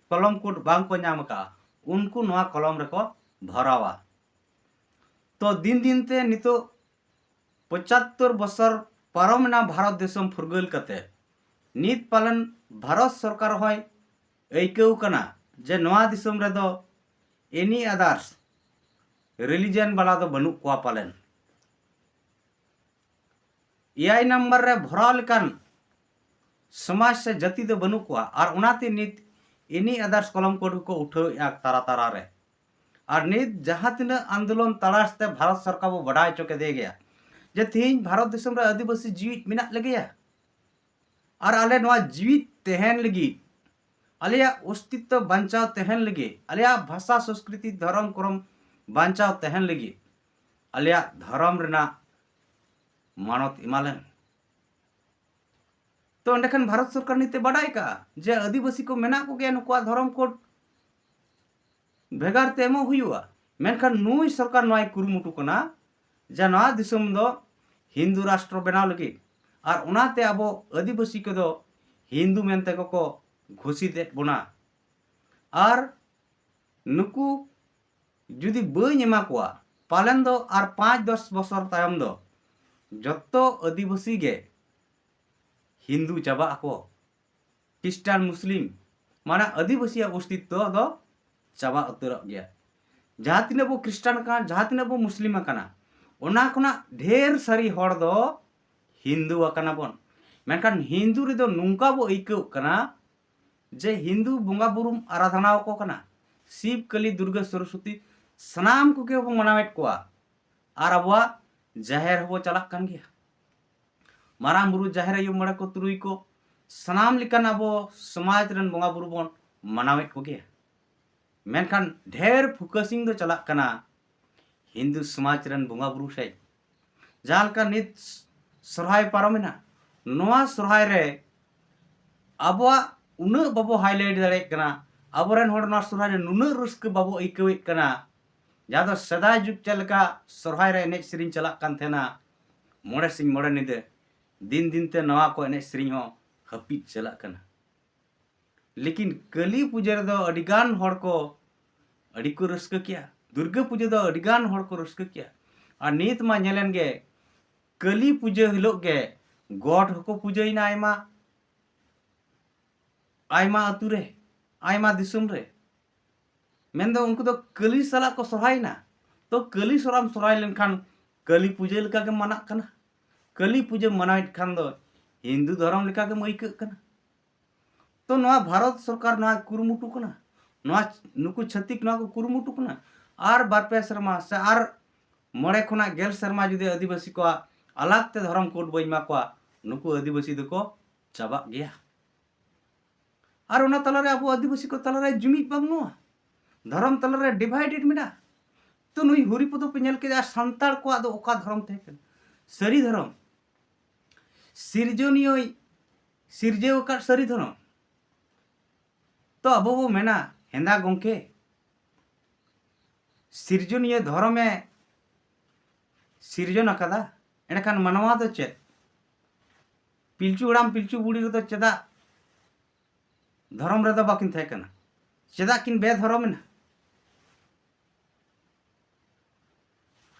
ᱠᱚᱞᱚᱢ ᱠᱳᱰ ᱵᱟᱝ ᱠᱚ ᱧᱟᱢ ᱟᱠᱟᱫᱼᱟ, ᱩᱱᱠᱩ ᱱᱚᱣᱟ ᱠᱚᱞᱚᱢ ᱨᱮᱠᱚ ᱵᱷᱚᱨᱟᱣᱟ᱾ ᱛᱚ ᱫᱤᱱ ᱫᱤᱱ ᱛᱮ ᱱᱤᱛᱚᱜ ᱯᱚᱸᱪᱟᱛᱛᱳᱨ ᱵᱚᱪᱷᱚᱨ ᱯᱟᱨᱚᱢ ᱮᱱᱟ ᱵᱷᱟᱨᱚᱛ ᱫᱤᱥᱚᱢ ᱯᱷᱩᱨᱜᱟᱹᱞ ᱠᱟᱛᱮ᱾ ᱱᱤᱛ ᱯᱟᱞᱮᱱ ᱵᱷᱟᱨᱚᱛ ᱥᱚᱨᱠᱟᱨ ᱦᱚᱸᱭ ᱟᱹᱭᱠᱟᱹᱣ ᱠᱟᱱᱟ ᱡᱮ ᱱᱚᱣᱟ ᱫᱤᱥᱚᱢ ᱨᱮᱫᱚ ᱮᱱᱤ ᱟᱫᱟᱨᱥ ᱨᱤᱞᱤᱡᱤᱭᱟᱱ ᱵᱟᱞᱟ ᱫᱚ ᱵᱟᱹᱱᱩᱜ ᱠᱚᱣᱟ ᱯᱟᱞᱮᱱ᱾ ᱮᱭᱟᱭ ᱱᱟᱢᱵᱟᱨ ᱨᱮ ᱵᱷᱚᱨᱟᱣ ᱞᱮᱠᱟᱱ ᱥᱚᱢᱟᱡᱽ ᱥᱮ ᱡᱟᱹᱛᱤ ᱫᱚ ᱵᱟᱹᱱᱩᱜ ᱠᱚᱣᱟ, ᱟᱨ ᱚᱱᱟᱛᱮ ᱱᱤᱛ ᱮᱱᱤ ᱟᱫᱟᱨᱥ ᱠᱚᱞᱚᱢ ᱠᱳᱰ ᱠᱚ ᱩᱴᱷᱟᱹᱣᱮᱫᱼᱟ ᱛᱟᱨᱟ ᱛᱟᱨᱟ ᱨᱮ᱾ ᱟᱨ ᱱᱤᱛ ᱡᱟᱦᱟᱸ ᱛᱤᱱᱟᱹᱜ ᱟᱱᱫᱳᱞᱚᱱ ᱛᱟᱞᱟᱥ ᱛᱮ ᱵᱷᱟᱨᱚᱛ ᱥᱚᱨᱠᱟᱨ ᱵᱚ ᱵᱟᱰᱟᱭ ᱦᱚᱪᱚ ᱠᱮᱫᱮ ᱜᱮᱭᱟ ᱡᱮ ᱛᱮᱦᱮᱧ ᱵᱷᱟᱨᱚᱛ ᱫᱤᱥᱚᱢ ᱨᱮ ᱟᱹᱫᱤᱵᱟᱹᱥᱤ ᱡᱤᱣᱤᱫ ᱢᱮᱱᱟᱜ ᱞᱮᱜᱮᱭᱟ, ᱟᱨ ᱟᱞᱮ ᱱᱚᱣᱟ ᱡᱤᱣᱤᱫ ᱛᱟᱦᱮᱱ ᱞᱟᱹᱜᱤᱫ, ᱟᱞᱮᱭᱟᱜ ᱚᱥᱛᱤᱛᱛᱚ ᱵᱟᱧᱪᱟᱣ ᱛᱟᱦᱮᱱ ᱞᱟᱹᱜᱤᱫ, ᱟᱞᱮᱭᱟᱜ ᱵᱷᱟᱥᱟ, ᱥᱚᱥᱠᱨᱤᱛᱤ, ᱫᱷᱚᱨᱚᱢ, ᱠᱚᱨᱚᱢ ᱵᱟᱧᱪᱟᱣ ᱛᱟᱦᱮᱱ ᱞᱟᱹᱜᱤᱫ ᱟᱞᱮᱭᱟᱜ ᱫᱷᱚᱨᱚᱢ ᱨᱮᱱᱟᱜ ᱢᱟᱱᱚᱛ ᱮᱢᱟᱞᱮᱢ᱾ ᱛᱚ ᱮᱸᱰᱮᱠᱷᱟᱱ ᱵᱷᱟᱨᱚᱛ ᱥᱚᱨᱠᱟᱨ ᱱᱤᱛᱮ ᱵᱟᱰᱟᱭ ᱠᱟᱜᱼᱟ ᱡᱮ ᱟᱹᱫᱤᱵᱟᱹᱥᱤ ᱠᱚ ᱢᱮᱱᱟᱜ ᱠᱚᱜᱮᱭᱟ, ᱱᱩᱠᱩᱣᱟᱜ ᱫᱷᱚᱨᱚᱢ ᱠᱳᱰ ᱵᱷᱮᱜᱟᱨ ᱛᱮ ᱮᱢᱚᱜ ᱦᱩᱭᱩᱜᱼᱟ᱾ ᱢᱮᱱᱠᱷᱟᱱ ᱱᱩᱭ ᱥᱚᱨᱠᱟᱨ ᱱᱚᱣᱟᱭ ᱠᱩᱨᱩᱢᱩᱴᱩ ᱠᱟᱱᱟ ᱡᱮ ᱱᱚᱣᱟ ᱫᱤᱥᱚᱢ ᱫᱚ ᱦᱤᱱᱫᱩ ᱨᱟᱥᱴᱨᱚ ᱵᱮᱱᱟᱣ ᱞᱟᱹᱜᱤᱫ, ᱟᱨ ᱚᱱᱟᱛᱮ ᱟᱵᱚ ᱟᱹᱫᱤᱵᱟᱹᱥᱤ ᱠᱚᱫᱚ ᱦᱤᱱᱫᱩ ᱢᱮᱱᱛᱮ ᱠᱚᱠᱚ ᱜᱷᱳᱥᱤᱛᱮᱫ ᱵᱚᱱᱟ᱾ ᱟᱨ ᱱᱩᱠᱩ ᱡᱩᱫᱤ ᱵᱟᱹᱧ ᱮᱢᱟ ᱠᱚᱣᱟ, ᱯᱟᱞᱮᱱ ᱫᱚ ᱟᱨ ᱯᱟᱸᱪ ᱫᱚᱥ ᱵᱚᱪᱷᱚᱨ ᱛᱟᱭᱚᱢ ᱫᱚ ᱡᱚᱛᱚ ᱟᱹᱫᱤᱵᱟᱹᱥᱤ ᱜᱮ ᱦᱤᱱᱫᱩ ᱪᱟᱵᱟᱜ ᱟᱠᱚ, ᱠᱷᱨᱤᱥᱴᱟᱱ, ᱢᱩᱥᱞᱤᱢ, ᱢᱟᱱᱮ ᱟᱹᱫᱤᱵᱟᱹᱥᱤᱭᱟᱜ ᱚᱥᱛᱤᱛᱛᱚ ᱫᱚ ᱪᱟᱵᱟ ᱩᱛᱟᱹᱨᱚᱜ ᱜᱮᱭᱟ᱾ ᱡᱟᱦᱟᱸ ᱛᱤᱱᱟᱹᱜ ᱵᱚ ᱠᱷᱨᱤᱥᱴᱟᱱ ᱟᱠᱟᱱ, ᱡᱟᱦᱟᱸ ᱛᱤᱱᱟᱹᱜ ᱵᱚ ᱢᱩᱥᱞᱤᱢ ᱟᱠᱟᱱᱟ, ᱚᱱᱟ ᱠᱷᱚᱱᱟᱜ ᱰᱷᱮᱨ ᱥᱟᱹᱨᱤ ᱦᱚᱲ ᱫᱚ ᱦᱤᱱᱫᱩ ᱟᱠᱟᱱᱟ ᱵᱚᱱ᱾ ᱢᱮᱱᱠᱷᱟᱱ ᱦᱤᱱᱫᱩ ᱨᱮᱫᱚ ᱱᱚᱝᱠᱟ ᱵᱚ ᱟᱹᱭᱠᱟᱹᱣ ᱠᱟᱱᱟ ᱡᱮ ᱦᱤᱱᱫᱩ ᱵᱚᱸᱜᱟ ᱵᱩᱨᱩᱢ ᱟᱨᱟᱫᱷᱱᱟ ᱟᱠᱚ ᱠᱟᱱᱟ, ᱥᱤᱵ, ᱠᱟᱹᱞᱤ, ᱫᱩᱨᱜᱟᱹ, ᱥᱚᱨᱚᱥᱚᱛᱤ, ᱥᱟᱱᱟᱢ ᱠᱚᱜᱮ ᱵᱚ ᱢᱟᱱᱟᱣᱮᱫ ᱠᱚᱣᱟ᱾ ᱟᱨ ᱟᱵᱚᱣᱟᱜ ᱡᱟᱦᱮᱨ ᱦᱚᱸᱵᱚ ᱪᱟᱞᱟᱜ ᱠᱟᱱ ᱜᱮᱭᱟ᱾ ᱢᱟᱨᱟᱝ ᱵᱩᱨᱩ, ᱡᱟᱦᱮᱨ ᱟᱭᱳ, ᱢᱚᱬᱮ ᱠᱚ, ᱛᱩᱨᱩᱭ ᱠᱚ, ᱥᱟᱱᱟᱢ ᱞᱮᱠᱟᱱ ᱟᱵᱚ ᱥᱚᱢᱟᱡᱽ ᱨᱮᱱ ᱵᱚᱸᱜᱟ ᱵᱩᱨᱩ ᱵᱚᱱ ᱢᱟᱱᱟᱣᱮᱫ ᱠᱚᱜᱮᱭᱟ᱾ ᱢᱮᱱᱠᱷᱟᱱ ᱰᱷᱮᱨ ᱯᱷᱳᱠᱟᱥᱤᱝ ᱫᱚ ᱪᱟᱞᱟᱜ ᱠᱟᱱᱟ ᱦᱤᱱᱫᱩ ᱥᱚᱢᱟᱡᱽ ᱨᱮᱱ ᱵᱚᱸᱜᱟ ᱵᱩᱨᱩ ᱥᱮᱫ᱾ ᱡᱟᱦᱟᱸ ᱞᱮᱠᱟ ᱱᱤᱛ ᱥᱚᱨᱦᱟᱭ ᱯᱟᱨᱚᱢᱮᱱᱟ, ᱱᱚᱣᱟ ᱥᱚᱨᱦᱟᱭ ᱨᱮ ᱟᱵᱚᱣᱟᱜ ᱩᱱᱟᱹᱜ ᱵᱟᱵᱚ ᱦᱟᱭᱞᱟᱭᱤᱴ ᱫᱟᱲᱮᱭᱟᱜ ᱠᱟᱱᱟ, ᱟᱵᱚᱨᱮᱱ ᱦᱚᱲ ᱱᱚᱣᱟ ᱥᱚᱨᱦᱟᱭ ᱨᱮ ᱱᱩᱱᱟᱹᱜ ᱨᱟᱹᱥᱠᱟᱹ ᱵᱟᱵᱚ ᱟᱹᱭᱠᱟᱹᱣᱮᱫ ᱠᱟᱱᱟ, ᱡᱟᱦᱟᱸ ᱫᱚ ᱥᱮᱫᱟᱭ ᱡᱩᱜᱽ ᱪᱮᱫ ᱞᱮᱠᱟ ᱥᱚᱨᱦᱟᱭ ᱨᱮ ᱮᱱᱮᱡ ᱥᱮᱨᱮᱧ ᱪᱟᱞᱟᱜ ᱠᱟᱱ ᱛᱟᱦᱮᱱᱟ ᱢᱚᱬᱮ ᱥᱤᱧ ᱢᱚᱬᱮ ᱧᱤᱫᱟᱹ, ᱫᱤᱱ ᱫᱤᱱ ᱛᱮ ᱱᱚᱣᱟ ᱠᱚ ᱮᱱᱮᱡ ᱥᱮᱨᱮᱧ ᱦᱚᱸ ᱦᱟᱹᱯᱤᱫ ᱪᱟᱞᱟᱜ ᱠᱟᱱᱟ᱾ ᱞᱮᱠᱤᱱ ᱠᱟᱹᱞᱤ ᱯᱩᱡᱟᱹ ᱨᱮᱫᱚ ᱟᱹᱰᱤᱜᱟᱱ ᱦᱚᱲ ᱠᱚ ᱟᱹᱰᱤ ᱠᱚ ᱨᱟᱹᱥᱠᱟᱹ ᱠᱮᱜᱼᱟ᱾ ᱫᱩᱨᱜᱟᱹ ᱯᱩᱡᱟᱹ ᱫᱚ ᱟᱹᱰᱤᱜᱟᱱ ᱦᱚᱲ ᱠᱚ ᱨᱟᱹᱥᱠᱟᱹ ᱠᱮᱜᱼᱟ᱾ ᱟᱨ ᱱᱤᱛ ᱢᱟ ᱧᱮᱞᱮᱱ ᱜᱮ, ᱠᱟᱹᱞᱤ ᱯᱩᱡᱟᱹ ᱦᱤᱞᱳᱜ ᱜᱮ ᱜᱚᱰ ᱦᱚᱸᱠᱚ ᱯᱩᱡᱟᱹᱭᱮᱱᱟ ᱟᱭᱢᱟ, ᱟᱭᱢᱟ ᱟᱹᱛᱩ ᱨᱮ, ᱟᱭᱢᱟ ᱫᱤᱥᱚᱢ ᱨᱮ᱾ ᱢᱮᱱᱫᱚ ᱩᱱᱠᱩ ᱫᱚ ᱠᱟᱹᱞᱤ ᱥᱟᱞᱟᱜ ᱠᱚ ᱥᱚᱨᱦᱟᱭᱮᱱᱟ᱾ ᱛᱚ ᱠᱟᱹᱞᱤ ᱥᱚᱨᱦᱟᱭ ᱥᱚᱨᱦᱟᱭ ᱞᱮᱱᱠᱷᱟᱱ ᱠᱟᱹᱞᱤ ᱯᱩᱡᱟᱹ ᱞᱮᱠᱟᱜᱮ ᱢᱟᱱᱟᱜ ᱠᱟᱱᱟ᱾ ᱠᱟᱹᱞᱤ ᱯᱩᱡᱟᱹ ᱢᱟᱱᱟᱣᱮᱫ ᱠᱷᱟᱱ ᱫᱚ ᱦᱤᱱᱫᱩ ᱫᱷᱚᱨᱚᱢ ᱞᱮᱠᱟᱜᱮᱢ ᱟᱹᱭᱠᱟᱹᱜ ᱠᱟᱱᱟ᱾ ᱛᱚ ᱱᱚᱣᱟ ᱵᱷᱟᱨᱚᱛ ᱥᱚᱨᱠᱟᱨ ᱱᱚᱣᱟ ᱠᱩᱨᱩᱢᱩᱴᱩ ᱠᱟᱱᱟ, ᱱᱚᱣᱟ ᱱᱩᱠᱩ ᱪᱷᱟᱹᱛᱤᱠ ᱱᱚᱣᱟ ᱠᱚ ᱠᱩᱨᱩᱢᱩᱴᱩ ᱠᱟᱱᱟ᱾ ᱟᱨ ᱵᱟᱨ ᱯᱮ ᱥᱮᱨᱢᱟ ᱥᱮ ᱟᱨ ᱢᱚᱬᱮ ᱠᱷᱚᱱᱟᱜ ᱜᱮᱞ ᱥᱮᱨᱢᱟ ᱡᱩᱫᱤ ᱟᱹᱫᱤᱵᱟᱹᱥᱤ ᱠᱚᱣᱟᱜ ᱟᱞᱟᱜᱽ ᱛᱮ ᱫᱷᱚᱨᱚᱢ ᱠᱳᱰ ᱵᱟᱹᱧ ᱮᱢᱟ ᱠᱚᱣᱟ, ᱱᱩᱠᱩ ᱟᱹᱫᱤᱵᱟᱹᱥᱤ ᱫᱚᱠᱚ ᱪᱟᱵᱟᱜ ᱜᱮᱭᱟ᱾ ᱟᱨ ᱚᱱᱟ ᱛᱟᱞᱟᱨᱮ ᱟᱵᱚ ᱟᱹᱫᱤᱵᱟᱹᱥᱤ ᱠᱚ ᱛᱟᱞᱟᱨᱮ ᱡᱩᱢᱤᱫ ᱵᱟᱹᱱᱩᱜᱼᱟ, ᱫᱷᱚᱨᱚᱢ ᱛᱟᱞᱟᱨᱮ ᱰᱤᱵᱷᱟᱭᱰᱮᱰ ᱢᱮᱱᱟᱜᱼᱟ᱾ ᱛᱚ ᱱᱩᱭ ᱦᱚᱨᱤᱯᱚᱫᱚ ᱯᱮ ᱧᱮᱞ ᱠᱮᱫᱟ, ᱥᱟᱱᱛᱟᱲ ᱠᱚᱣᱟᱜ ᱫᱚ ᱚᱠᱟ ᱫᱷᱚᱨᱚᱢ ᱛᱟᱦᱮᱸ ᱠᱟᱱᱟ? ᱥᱟᱹᱨᱤ ᱫᱷᱚᱨᱚᱢ, ᱥᱤᱨᱡᱚᱱᱤᱭᱟᱹᱭ ᱥᱤᱨᱡᱟᱹᱣ ᱟᱠᱟᱫ ᱥᱟᱹᱨᱤ ᱫᱷᱚᱨᱚᱢ᱾ ᱛᱚ ᱟᱵᱚ ᱵᱚ ᱢᱮᱱᱟ, ᱦᱮᱸᱫᱟ ᱜᱚᱢᱠᱮ, ᱥᱤᱨᱡᱚᱱᱤᱭᱟᱹ ᱫᱷᱚᱨᱚᱢᱮ ᱥᱤᱨᱡᱚᱱ ᱟᱠᱟᱫᱟ, ᱮᱸᱰᱮᱠᱷᱟᱱ ᱢᱟᱱᱣᱟ ᱫᱚ ᱪᱮᱫ? ᱯᱤᱞᱪᱩ ᱦᱟᱲᱟᱢ ᱯᱤᱞᱪᱩ ᱵᱩᱲᱦᱤ ᱨᱮᱫᱚ ᱪᱮᱫᱟᱜ ᱫᱷᱚᱨᱚᱢ ᱨᱮᱫᱚ ᱵᱟᱹᱠᱤᱱ ᱛᱟᱦᱮᱸ ᱠᱟᱱᱟ? ᱪᱮᱫᱟᱜ ᱠᱤᱱ ᱵᱮᱫᱷᱚᱨᱚᱢ ᱮᱱᱟ?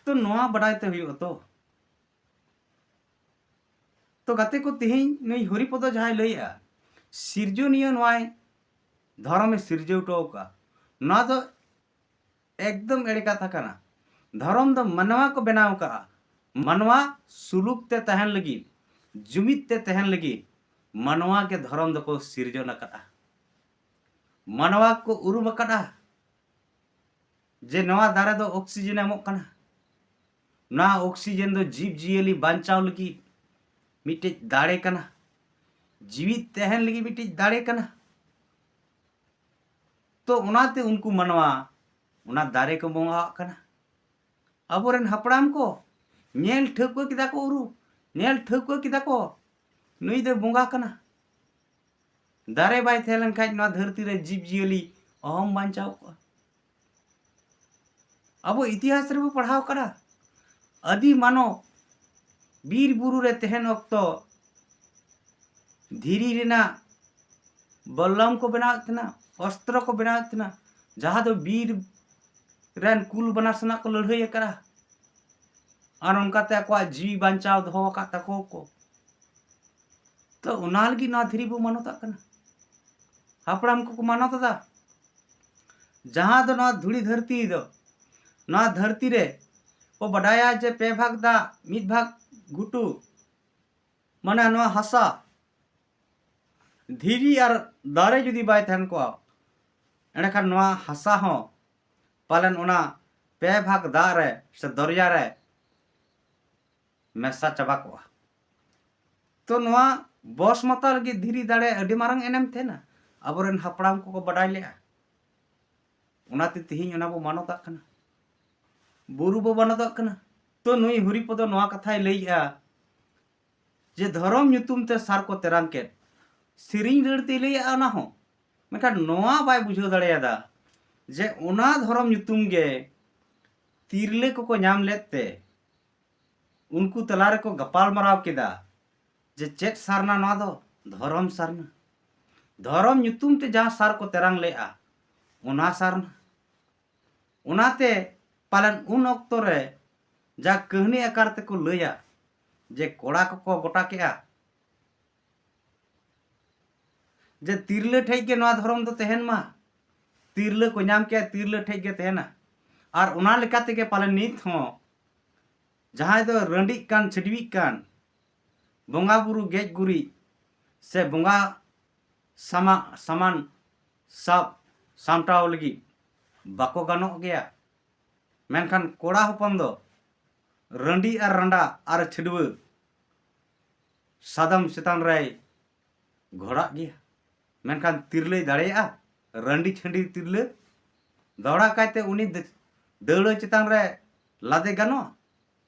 ᱛᱚ ᱱᱚᱣᱟ ᱵᱟᱰᱟᱭ ᱛᱮ ᱦᱩᱭᱩᱜᱼᱟ ᱛᱚ᱾ ᱛᱚ ᱜᱟᱛᱮ ᱠᱚ, ᱛᱮᱦᱮᱧ ᱱᱩᱭ ᱦᱚᱨᱤᱯᱚᱫᱚ ᱡᱟᱦᱟᱸᱭ ᱞᱟᱹᱭᱮᱜᱼᱟ, ᱥᱤᱨᱡᱚᱱᱤᱭᱟᱹ ᱱᱚᱣᱟᱭ ᱫᱷᱚᱨᱚᱢᱮ ᱥᱤᱨᱡᱟᱹᱣ ᱦᱚᱴᱚ ᱟᱠᱟᱫᱼᱟ, ᱱᱚᱣᱟ ᱫᱚ ᱮᱠᱫᱚᱢ ᱮᱲᱮ ᱠᱟᱛᱷᱟ ᱠᱟᱱᱟ᱾ ᱫᱷᱚᱨᱚᱢ ᱫᱚ ᱢᱟᱱᱣᱟ ᱠᱚ ᱵᱮᱱᱟᱣ ᱟᱠᱟᱫᱼᱟ᱾ ᱢᱟᱱᱣᱟ ᱥᱩᱞᱩᱠ ᱛᱮ ᱛᱟᱦᱮᱱ ᱞᱟᱹᱜᱤᱫ, ᱡᱩᱢᱤᱫ ᱛᱮ ᱛᱟᱦᱮᱱ ᱞᱟᱹᱜᱤᱫ ᱢᱟᱱᱣᱟ ᱜᱮ ᱫᱷᱚᱨᱚᱢ ᱫᱚᱠᱚ ᱥᱤᱨᱡᱚᱱ ᱟᱠᱟᱫᱼᱟ᱾ ᱢᱟᱱᱣᱟ ᱠᱚ ᱩᱨᱩᱢ ᱟᱠᱟᱫᱼᱟ ᱡᱮ ᱱᱚᱣᱟ ᱫᱟᱨᱮ ᱫᱚ ᱚᱠᱥᱤᱡᱮᱱ ᱮᱢᱚᱜ ᱠᱟᱱᱟ, ᱱᱚᱣᱟ ᱚᱠᱥᱤᱡᱮᱱ ᱫᱚ ᱡᱤᱵᱽ ᱡᱤᱭᱟᱹᱞᱤ ᱵᱟᱧᱪᱟᱣ ᱞᱟᱹᱜᱤᱫ ᱢᱤᱫᱴᱤᱡ ᱫᱟᱲᱮ ᱠᱟᱱᱟ, ᱡᱤᱣᱤᱫ ᱛᱟᱦᱮᱱ ᱞᱟᱹᱜᱤᱫ ᱢᱤᱫᱴᱤᱡ ᱫᱟᱲᱮ ᱠᱟᱱᱟ᱾ ᱛᱚ ᱚᱱᱟᱛᱮ ᱩᱱᱠᱩ ᱢᱟᱱᱣᱟ ᱚᱱᱟ ᱫᱟᱨᱮ ᱠᱚ ᱵᱚᱸᱜᱟᱣᱟᱜ ᱠᱟᱱᱟ᱾ ᱟᱵᱚᱨᱮᱱ ᱦᱟᱯᱲᱟᱢ ᱠᱚ ᱧᱮᱞ ᱴᱷᱟᱹᱣᱠᱟᱹ ᱠᱮᱫᱟ ᱠᱚ ᱩᱨᱩ, ᱧᱮᱞ ᱴᱷᱟᱹᱣᱠᱟᱹ ᱠᱮᱫᱟ ᱠᱚ ᱱᱩᱭ ᱫᱚ ᱵᱚᱸᱜᱟ ᱠᱟᱱᱟ᱾ ᱫᱟᱨᱮ ᱵᱟᱭ ᱛᱟᱦᱮᱸ ᱞᱮᱱᱠᱷᱟᱱ ᱱᱚᱣᱟ ᱫᱷᱟᱹᱨᱛᱤ ᱨᱮ ᱡᱤᱵᱽ ᱡᱤᱭᱟᱹᱞᱤ ᱚᱦᱚᱢ ᱵᱟᱧᱪᱟᱣ ᱠᱚᱜᱼᱟ᱾ ᱟᱵᱚ ᱤᱛᱤᱦᱟᱥ ᱨᱮᱵᱚ ᱯᱟᱲᱦᱟᱣ ᱠᱟᱱᱟ, ᱟᱹᱫᱤ ᱢᱟᱱᱚᱵ ᱵᱤᱨ ᱵᱩᱨᱩ ᱨᱮ ᱛᱟᱦᱮᱱ ᱚᱠᱛᱚ ᱫᱷᱤᱨᱤ ᱨᱮᱱᱟᱜ ᱵᱚᱞᱞᱚᱢ ᱠᱚ ᱵᱮᱱᱟᱣᱮᱫ ᱛᱟᱦᱮᱱᱟ, ᱚᱥᱛᱨᱚ ᱠᱚ ᱵᱮᱱᱟᱣᱮᱫ ᱛᱟᱦᱮᱱᱟ, ᱡᱟᱦᱟᱸ ᱫᱚ ᱵᱤᱨ ᱨᱮᱱ ᱠᱩᱞ ᱵᱟᱱᱟ ᱥᱟᱞᱟᱜ ᱠᱚ ᱞᱟᱹᱲᱦᱟᱹᱭ ᱟᱠᱟᱫᱟ ᱟᱨ ᱚᱱᱠᱟᱛᱮ ᱟᱠᱚᱣᱟᱜ ᱡᱤᱣᱤ ᱵᱟᱧᱪᱟᱣ ᱫᱚᱦᱚ ᱟᱠᱟᱫ ᱛᱟᱠᱚ ᱠᱚ᱾ ᱛᱚ ᱚᱱᱟ ᱞᱟᱹᱜᱤᱫ ᱱᱚᱣᱟ ᱫᱷᱤᱨᱤ ᱵᱚ ᱢᱟᱱᱚᱛᱟᱜ ᱠᱟᱱᱟ, ᱦᱟᱯᱲᱟᱢ ᱠᱚᱠᱚ ᱢᱟᱱᱚᱛ ᱮᱫᱟ᱾ ᱡᱟᱦᱟᱸ ᱫᱚ ᱱᱚᱣᱟ ᱫᱷᱩᱲᱤ ᱫᱷᱟᱹᱨᱛᱤ ᱫᱚ, ᱱᱚᱣᱟ ᱫᱷᱟᱹᱨᱛᱤ ᱨᱮ ᱠᱚ ᱵᱟᱰᱟᱭᱟ ᱡᱮ ᱯᱮ ᱵᱷᱟᱜᱽ ᱫᱟᱜ, ᱢᱤᱫ ᱵᱷᱟᱜᱽ ᱜᱷᱩᱴᱩ, ᱢᱟᱱᱮ ᱱᱚᱣᱟ ᱦᱟᱥᱟ, ᱫᱷᱤᱨᱤ ᱟᱨ ᱫᱟᱨᱮ ᱡᱩᱫᱤ ᱵᱟᱭ ᱛᱟᱦᱮᱱ ᱠᱚᱜᱼᱟ, ᱮᱸᱰᱮᱠᱷᱟᱱ ᱱᱚᱣᱟ ᱦᱟᱥᱟ ᱦᱚᱸ ᱯᱟᱞᱮᱱ ᱚᱱᱟ ᱯᱮ ᱵᱷᱟᱜᱽ ᱫᱟᱜ ᱨᱮ ᱥᱮ ᱫᱚᱨᱭᱟ ᱨᱮ ᱢᱮᱥᱟ ᱪᱟᱵᱟ ᱠᱚᱜᱼᱟ᱾ ᱛᱚ ᱱᱚᱣᱟ ᱵᱚᱥ ᱢᱟᱛᱟ ᱞᱟᱹᱜᱤᱫ ᱫᱷᱤᱨᱤ ᱫᱟᱲᱮ ᱟᱹᱰᱤ ᱢᱟᱨᱟᱝ ᱮᱱᱮᱢ ᱛᱟᱦᱮᱱᱟ, ᱟᱵᱚᱨᱮᱱ ᱦᱟᱯᱲᱟᱢ ᱠᱚᱠᱚ ᱵᱟᱰᱟᱭ ᱞᱮᱜᱼᱟ᱾ ᱚᱱᱟᱛᱮ ᱛᱮᱦᱮᱧ ᱚᱱᱟ ᱵᱚ ᱢᱟᱱᱚᱛᱟᱜ ᱠᱟᱱᱟ, ᱵᱩᱨᱩ ᱵᱚ ᱢᱟᱱᱚᱛᱟᱜ ᱠᱟᱱᱟ᱾ ᱛᱚ ᱱᱩᱭ ᱦᱚᱨᱤᱯᱚᱫᱚ ᱱᱚᱣᱟ ᱠᱟᱛᱷᱟᱭ ᱞᱟᱹᱭᱮᱜᱼᱟ ᱡᱮ ᱫᱷᱚᱨᱚᱢ ᱧᱩᱛᱩᱢ ᱛᱮ ᱥᱟᱨ ᱠᱚ ᱛᱮᱨᱟᱝ ᱠᱮᱫ, ᱥᱮᱨᱮᱧ ᱨᱟᱹᱲ ᱛᱮᱭ ᱞᱟᱹᱭᱮᱜᱼᱟ ᱚᱱᱟ ᱦᱚᱸ, ᱢᱮᱱᱠᱷᱟᱱ ᱱᱚᱣᱟ ᱵᱟᱭ ᱵᱩᱡᱷᱟᱹᱣ ᱫᱟᱲᱮᱭᱟᱫᱟ ᱡᱮ ᱚᱱᱟ ᱫᱷᱚᱨᱚᱢ ᱧᱩᱛᱩᱢ ᱜᱮ ᱛᱤᱨᱞᱟᱹ ᱠᱚᱠᱚ ᱧᱟᱢ ᱞᱮᱫ ᱛᱮ ᱩᱱᱠᱩ ᱛᱟᱞᱟ ᱨᱮᱠᱚ ᱜᱟᱯᱟᱞ ᱢᱟᱨᱟᱣ ᱠᱮᱫᱟ ᱡᱮ ᱪᱮᱫ ᱥᱟᱨᱱᱟ ᱱᱚᱣᱟ ᱫᱚ? ᱫᱷᱚᱨᱚᱢ ᱥᱟᱨᱱᱟ᱾ ᱫᱷᱚᱨᱚᱢ ᱧᱩᱛᱩᱢ ᱛᱮ ᱡᱟᱦᱟᱸ ᱥᱟᱨ ᱠᱚ ᱛᱮᱨᱟᱝ ᱞᱮᱜᱼᱟ, ᱚᱱᱟ ᱥᱟᱨᱱᱟ᱾ ᱚᱱᱟᱛᱮ ᱯᱟᱞᱮᱱ ᱩᱱ ᱚᱠᱛᱚ ᱨᱮ ᱡᱟ ᱠᱟᱹᱦᱱᱤ ᱟᱠᱟᱨ ᱛᱮᱠᱚ ᱞᱟᱹᱭᱟ ᱡᱮ ᱠᱚᱲᱟ ᱠᱚᱠᱚ ᱜᱚᱴᱟ ᱠᱮᱜᱼᱟ ᱡᱮ ᱛᱤᱨᱞᱟᱹ ᱴᱷᱮᱡ ᱜᱮ ᱱᱚᱣᱟ ᱫᱷᱚᱨᱚᱢ ᱫᱚ ᱛᱟᱦᱮᱱ ᱢᱟ, ᱛᱤᱨᱞᱟᱹ ᱠᱚ ᱧᱟᱢ ᱠᱮᱜᱼᱟ, ᱛᱤᱨᱞᱟᱹ ᱴᱷᱮᱡ ᱜᱮ ᱛᱟᱦᱮᱱᱟ᱾ ᱟᱨ ᱚᱱᱟ ᱞᱮᱠᱟ ᱛᱮᱜᱮ ᱯᱟᱞᱮᱱ ᱱᱤᱛ ᱦᱚᱸ ᱡᱟᱦᱟᱸᱭ ᱫᱚ ᱨᱟᱺᱰᱤᱜ ᱠᱟᱱ, ᱪᱷᱟᱹᱰᱣᱤᱜ ᱠᱟᱱ, ᱵᱚᱸᱜᱟ ᱵᱩᱨᱩ ᱜᱮᱡ ᱜᱩᱨᱤᱡ ᱥᱮ ᱵᱚᱸᱜᱟ ᱥᱟᱢᱟ-, ᱥᱟᱢᱟᱱ ᱥᱟᱵ ᱥᱟᱢᱴᱟᱣ ᱞᱟᱹᱜᱤᱫ ᱵᱟᱠᱚ ᱜᱟᱱᱚᱜ ᱜᱮᱭᱟ᱾ ᱢᱮᱱᱠᱷᱟᱱ ᱠᱚᱲᱟ ᱦᱚᱯᱚᱱ ᱫᱚ ᱨᱟᱺᱰᱤ ᱟᱨ ᱨᱟᱸᱰᱟ ᱟᱨ ᱪᱷᱟᱹᱰᱣᱟᱹ ᱥᱟᱫᱚᱢ ᱪᱮᱛᱟᱱ ᱨᱮᱭ ᱜᱷᱚᱲᱟᱜ ᱜᱮᱭᱟ, ᱢᱮᱱᱠᱷᱟᱱ ᱛᱤᱨᱞᱟᱹᱭ ᱫᱟᱲᱮᱭᱟᱜᱼᱟ ᱨᱟᱺᱰᱤ ᱪᱷᱟᱹᱰᱤ ᱛᱤᱨᱞᱟᱹ? ᱫᱚᱦᱲᱟ ᱠᱟᱭᱛᱮ ᱩᱱᱤ ᱫᱟᱹ-, ᱫᱟᱹᱣᱲᱟᱹ ᱪᱮᱛᱟᱱ ᱨᱮ ᱞᱟᱫᱮ ᱜᱟᱱᱚᱜᱼᱟ?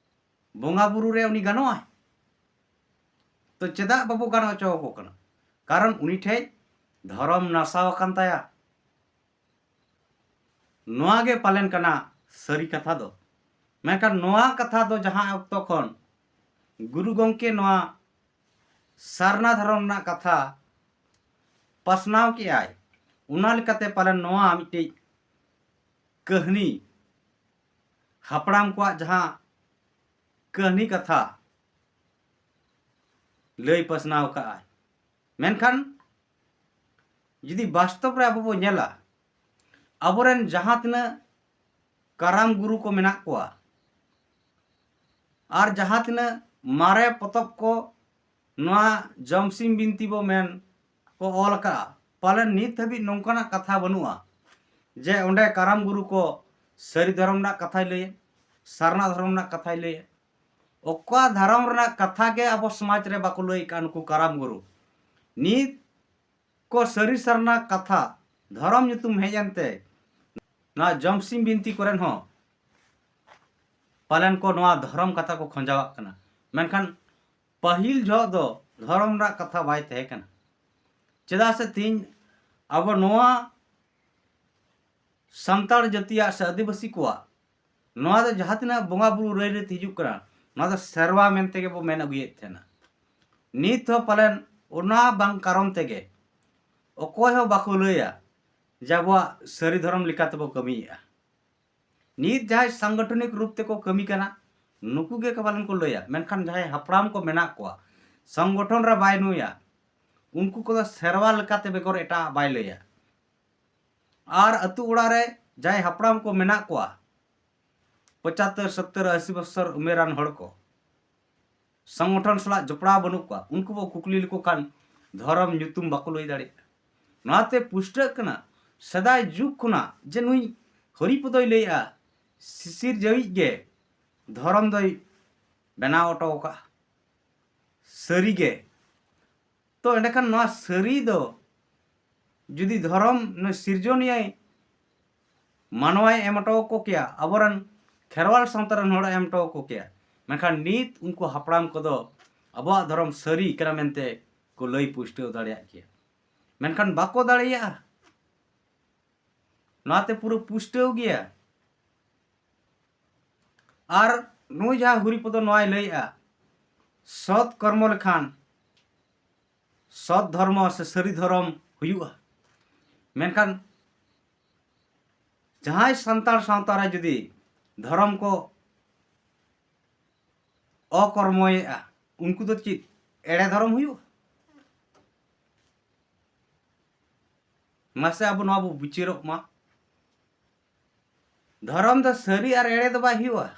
ᱵᱚᱸᱜᱟ ᱵᱩᱨᱩ ᱨᱮ ᱩᱱᱤ ᱜᱟᱱᱚᱜᱼᱟᱭ? ᱛᱚ ᱪᱮᱫᱟᱜ ᱵᱟᱵᱚ ᱜᱟᱱ ᱦᱚᱪᱚ ᱟᱠᱚ ᱠᱟᱱᱟ? ᱠᱟᱨᱚᱱ ᱩᱱᱤ ᱴᱷᱮᱡ ᱫᱷᱚᱨᱚᱢ ᱱᱟᱥᱟᱣ ᱟᱠᱟᱱ ᱛᱟᱭᱟ᱾ ᱱᱚᱣᱟ ᱜᱮ ᱯᱟᱞᱮᱱ ᱠᱟᱱᱟ ᱥᱟᱹᱨᱤ ᱠᱟᱛᱷᱟ ᱫᱚ᱾ ᱢᱮᱱᱠᱷᱟᱱ ᱱᱚᱣᱟ ᱠᱟᱛᱷᱟ ᱫᱚ ᱡᱟᱦᱟᱸ ᱚᱠᱛᱚ ᱠᱷᱚᱱ ᱜᱩᱨᱩ ᱜᱚᱢᱠᱮ ᱱᱚᱣᱟ ᱥᱟᱨᱱᱟ ᱫᱷᱚᱨᱚᱢ ᱨᱮᱱᱟᱜ ᱠᱟᱛᱷᱟ ᱯᱟᱥᱱᱟᱣ ᱠᱮᱜᱼᱟᱭ, ᱚᱱᱟ ᱞᱮᱠᱟᱛᱮ ᱯᱟᱞᱮᱱ ᱱᱚᱣᱟ ᱢᱤᱫᱴᱤᱡ ᱠᱟᱹᱦᱱᱤ, ᱦᱟᱯᱲᱟᱢ ᱠᱚᱣᱟᱜ ᱡᱟᱦᱟᱸ ᱠᱟᱹᱦᱱᱤ ᱠᱟᱛᱷᱟ ᱞᱟᱹᱭ ᱯᱟᱥᱱᱟᱣ ᱠᱟᱜᱼᱟᱭ᱾ ᱢᱮᱱᱠᱷᱟᱱ ᱡᱩᱫᱤ ᱵᱟᱥᱛᱚᱵ ᱨᱮ ᱟᱵᱚ ᱵᱚ ᱧᱮᱞᱟ, ᱟᱵᱚᱨᱮᱱ ᱡᱟᱦᱟᱸ ᱛᱤᱱᱟᱹᱜ ᱠᱟᱨᱟᱢ ᱜᱩᱨᱩ ᱠᱚ ᱢᱮᱱᱟᱜ ᱠᱚᱣᱟ ᱟᱨ ᱡᱟᱦᱟᱸ ᱛᱤᱱᱟᱹᱜ ᱢᱟᱨᱮ ᱯᱚᱛᱚᱵ ᱠᱚ ᱱᱚᱣᱟ ᱡᱚᱢᱥᱤᱢ ᱵᱤᱱᱛᱤ ᱵᱚ ᱢᱮᱱ ᱠᱚ ᱚᱞ ᱟᱠᱟᱫᱼᱟ, ᱯᱟᱞᱮᱱ ᱱᱤᱛ ᱦᱟᱹᱵᱤᱡ ᱱᱚᱝᱠᱟᱱᱟᱜ ᱠᱟᱛᱷᱟ ᱵᱟᱹᱱᱩᱜᱼᱟ ᱡᱮ ᱚᱸᱰᱮ ᱠᱟᱨᱟᱢ ᱜᱩᱨᱩ ᱠᱚ ᱥᱟᱹᱨᱤ ᱫᱷᱚᱨᱚᱢ ᱨᱮᱱᱟᱜ ᱠᱟᱛᱷᱟᱭ ᱞᱟᱹᱭᱟ, ᱥᱟᱨᱱᱟ ᱫᱷᱚᱨᱚᱢ ᱨᱮᱱᱟᱜ ᱠᱟᱛᱷᱟᱭ ᱞᱟᱹᱭᱟ᱾ ᱚᱠᱟ ᱫᱷᱚᱨᱚᱢ ᱨᱮᱱᱟᱜ ᱠᱟᱛᱷᱟ ᱜᱮ ᱟᱵᱚ ᱥᱚᱢᱟᱡᱽ ᱨᱮ ᱵᱟᱠᱚ ᱞᱟᱹᱭ ᱠᱟᱜᱼᱟ ᱱᱩᱠᱩ ᱠᱟᱨᱟᱢ ᱜᱩᱨᱩ᱾ ᱱᱤᱛ ᱠᱚ ᱥᱟᱹᱨᱤ ᱥᱟᱨᱱᱟ ᱠᱟᱛᱷᱟ ᱫᱷᱚᱨᱚᱢ ᱧᱩᱛᱩᱢ ᱦᱮᱡ ᱮᱱᱛᱮ ᱱᱚᱣᱟ ᱡᱚᱢᱥᱤᱢ ᱵᱤᱱᱛᱤ ᱠᱚᱨᱮᱱ ᱦᱚᱸ ᱯᱟᱞᱮᱱ ᱠᱚ ᱱᱚᱣᱟ ᱫᱷᱚᱨᱚᱢ ᱠᱟᱛᱷᱟ ᱠᱚ ᱠᱷᱚᱸᱡᱟᱣᱟᱜ ᱠᱟᱱᱟ᱾ ᱢᱮᱱᱠᱷᱟᱱ ᱯᱟᱹᱦᱤᱞ ᱡᱚᱦᱚᱜ ᱫᱚ ᱫᱷᱚᱨᱚᱢ ᱨᱮᱱᱟᱜ ᱠᱟᱛᱷᱟ ᱵᱟᱭ ᱛᱟᱦᱮᱸ ᱠᱟᱱᱟ᱾ ᱪᱮᱫᱟᱜ ᱥᱮ ᱛᱮᱦᱮᱧ ᱟᱵᱚ ᱱᱚᱣᱟ ᱥᱟᱱᱛᱟᱲ ᱡᱟᱹᱛᱤᱭᱟᱜ ᱥᱮ ᱟᱹᱫᱤᱵᱟᱹᱥᱤ ᱠᱚᱣᱟᱜ ᱱᱚᱣᱟ ᱫᱚ ᱡᱟᱦᱟᱸ ᱛᱤᱱᱟᱹᱜ ᱵᱚᱸᱜᱟ ᱵᱩᱨᱩ ᱨᱟᱹᱭ ᱨᱤᱛ ᱦᱤᱡᱩᱜ ᱠᱟᱱᱟ, ᱱᱚᱣᱟ ᱫᱚ ᱥᱮᱨᱣᱟ ᱢᱮᱱᱛᱮ ᱜᱮᱵᱚ ᱢᱮᱱ ᱟᱹᱜᱩᱭᱮᱫ ᱛᱟᱦᱮᱱᱟ᱾ ᱱᱤᱛ ᱦᱚᱸ ᱯᱟᱞᱮᱱ ᱚᱱᱟ ᱵᱟᱝ ᱠᱟᱨᱚᱱ ᱛᱮᱜᱮ ᱚᱠᱚᱭ ᱦᱚᱸ ᱵᱟᱠᱚ ᱞᱟᱹᱭᱟ ᱡᱮ ᱟᱵᱚᱣᱟᱜ ᱥᱟᱹᱨᱤ ᱫᱷᱚᱨᱚᱢ ᱞᱮᱠᱟ ᱛᱮᱵᱚ ᱠᱟᱹᱢᱤᱭᱮᱫᱼᱟ᱾ ᱱᱤᱛ ᱡᱟᱦᱟᱸᱭ ᱥᱟᱝᱜᱚᱴᱷᱚᱱᱤᱠ ᱨᱩᱯ ᱛᱮᱠᱚ ᱠᱟᱹᱢᱤ ᱠᱟᱱᱟ, ᱱᱩᱠᱩ ᱜᱮ ᱯᱟᱞᱮᱱ ᱠᱚ ᱞᱟᱹᱭᱟ, ᱢᱮᱱᱠᱷᱟᱱ ᱡᱟᱦᱟᱸᱭ ᱦᱟᱯᱲᱟᱢ ᱠᱚ ᱢᱮᱱᱟᱜ ᱠᱚᱣᱟ, ᱥᱚᱝᱜᱚᱴᱷᱚᱱ ᱨᱮ ᱵᱟᱭ ᱱᱩᱭᱟ, ᱩᱱᱠᱩ ᱠᱚᱫᱚ ᱥᱮᱨᱣᱟ ᱞᱮᱠᱟᱛᱮ ᱵᱮᱜᱚᱨ ᱮᱴᱟᱜ ᱵᱟᱭ ᱞᱟᱹᱭᱟ᱾ ᱟᱨ ᱟᱹᱛᱩ ᱚᱲᱟᱜ ᱨᱮ ᱡᱟᱦᱟᱸᱭ ᱦᱟᱯᱲᱟᱢ ᱠᱚ ᱢᱮᱱᱟᱜ ᱠᱚᱣᱟ, ᱯᱚᱸᱪᱟᱛᱛᱳᱨ, ᱥᱚᱛᱛᱳᱨ, ᱟᱥᱤ ᱵᱚᱪᱷᱚᱨ ᱩᱢᱮᱨᱟᱱ ᱦᱚᱲ ᱠᱚ, ᱥᱚᱝᱜᱚᱴᱷᱚᱱ ᱥᱟᱞᱟᱜ ᱡᱚᱯᱲᱟᱣ ᱵᱟᱹᱱᱩᱜ ᱠᱚᱣᱟ, ᱩᱱᱠᱩ ᱵᱚ ᱠᱩᱠᱞᱤ ᱞᱮᱠᱚ ᱠᱷᱟᱱ ᱫᱷᱚᱨᱚᱢ ᱧᱩᱛᱩᱢ ᱵᱟᱠᱚ ᱞᱟᱹᱭ ᱫᱟᱲᱮᱭᱟᱜᱼᱟ᱾ ᱱᱚᱣᱟᱛᱮ ᱯᱩᱥᱴᱟᱹᱜ ᱠᱟᱱᱟ, ᱥᱮᱫᱟᱭ ᱡᱩᱜᱽ ᱠᱷᱚᱱᱟᱜ ᱡᱮ ᱱᱩᱭ ᱦᱚᱨᱤᱯᱚᱫᱚᱭ ᱞᱟᱹᱭᱮᱜᱼᱟ, ᱥᱤᱥᱤᱨ ᱡᱟᱹᱣᱤᱡ ᱜᱮ ᱫᱷᱚᱨᱚᱢ ᱫᱚᱭ ᱵᱮᱱᱟᱣ ᱦᱚᱴᱚ ᱟᱠᱟᱫᱼᱟ᱾ ᱥᱟᱹᱨᱤᱜᱮ᱾ ᱛᱚ ᱮᱸᱰᱮᱠᱷᱟᱱ ᱱᱚᱣᱟ ᱥᱟᱹᱨᱤ ᱫᱚ ᱡᱩᱫᱤ ᱫᱷᱚᱨᱚᱢ ᱱᱩᱭ ᱥᱤᱨᱡᱚᱱᱤᱭᱟᱹᱭ ᱢᱟᱱᱣᱟᱭ ᱮᱢ ᱦᱚᱴᱚ ᱟᱠᱚ ᱠᱮᱭᱟ, ᱟᱵᱚᱨᱮᱱ ᱠᱷᱮᱨᱣᱟᱞ ᱥᱟᱶᱛᱟ ᱨᱮᱱ ᱦᱚᱲᱮ ᱮᱢ ᱦᱚᱴᱚ ᱟᱠᱚ ᱠᱮᱭᱟ, ᱢᱮᱱᱠᱷᱟᱱ ᱱᱤᱛ ᱩᱱᱠᱩ ᱦᱟᱯᱲᱟᱢ ᱠᱚᱫᱚ ᱟᱵᱚᱣᱟᱜ ᱫᱷᱚᱨᱚᱢ ᱥᱟᱹᱨᱤ ᱠᱟᱱᱟ ᱢᱮᱱᱛᱮ ᱠᱚ ᱞᱟᱹᱭ ᱯᱩᱥᱴᱟᱹᱣ ᱫᱟᱲᱮᱭᱟᱜ ᱠᱮᱭᱟ᱾ ᱢᱮᱱᱠᱷᱟᱱ ᱵᱟᱠᱚ ᱫᱟᱲᱮᱭᱟᱜᱼᱟ᱾ ᱱᱚᱣᱟᱛᱮ ᱯᱩᱨᱟᱹ ᱯᱩᱥᱴᱟᱹᱣ ᱜᱮᱭᱟ᱾ ᱟᱨ ᱱᱩᱭ ᱡᱟᱦᱟᱸ ᱦᱚᱨᱤᱯᱚᱫᱚ ᱱᱚᱣᱟᱭ ᱞᱟᱹᱭᱮᱜᱼᱟ, ᱥᱚᱛ ᱠᱚᱨᱢᱚ ᱞᱮᱠᱷᱟᱱ ᱥᱚᱛ ᱫᱷᱚᱨᱢᱚ ᱥᱮ ᱥᱟᱹᱨᱤ ᱫᱷᱚᱨᱚᱢ ᱦᱩᱭᱩᱜᱼᱟ᱾ ᱢᱮᱱᱠᱷᱟᱱ ᱡᱟᱦᱟᱸᱭ ᱥᱟᱱᱛᱟᱲ ᱥᱟᱶᱛᱟ ᱨᱮ ᱡᱩᱫᱤ ᱫᱷᱚᱨᱚᱢ ᱠᱚ ᱚᱠᱚᱨᱢᱚᱭᱮᱜᱼᱟ, ᱩᱱᱠᱩ ᱫᱚ ᱪᱮᱫ ᱮᱲᱮ ᱫᱷᱚᱨᱚᱢ ᱦᱩᱭᱩᱜᱼᱟ? ᱢᱟᱥᱮ ᱟᱵᱚ ᱱᱚᱣᱟ ᱵᱚ ᱵᱤᱪᱟᱹᱨᱚᱜ ᱢᱟ᱾ ᱫᱷᱚᱨᱚᱢ ᱫᱚ ᱥᱟᱹᱨᱤ ᱟᱨ ᱮᱲᱮ ᱫᱚ ᱵᱟᱭ ᱦᱩᱭᱩᱜᱼᱟ᱾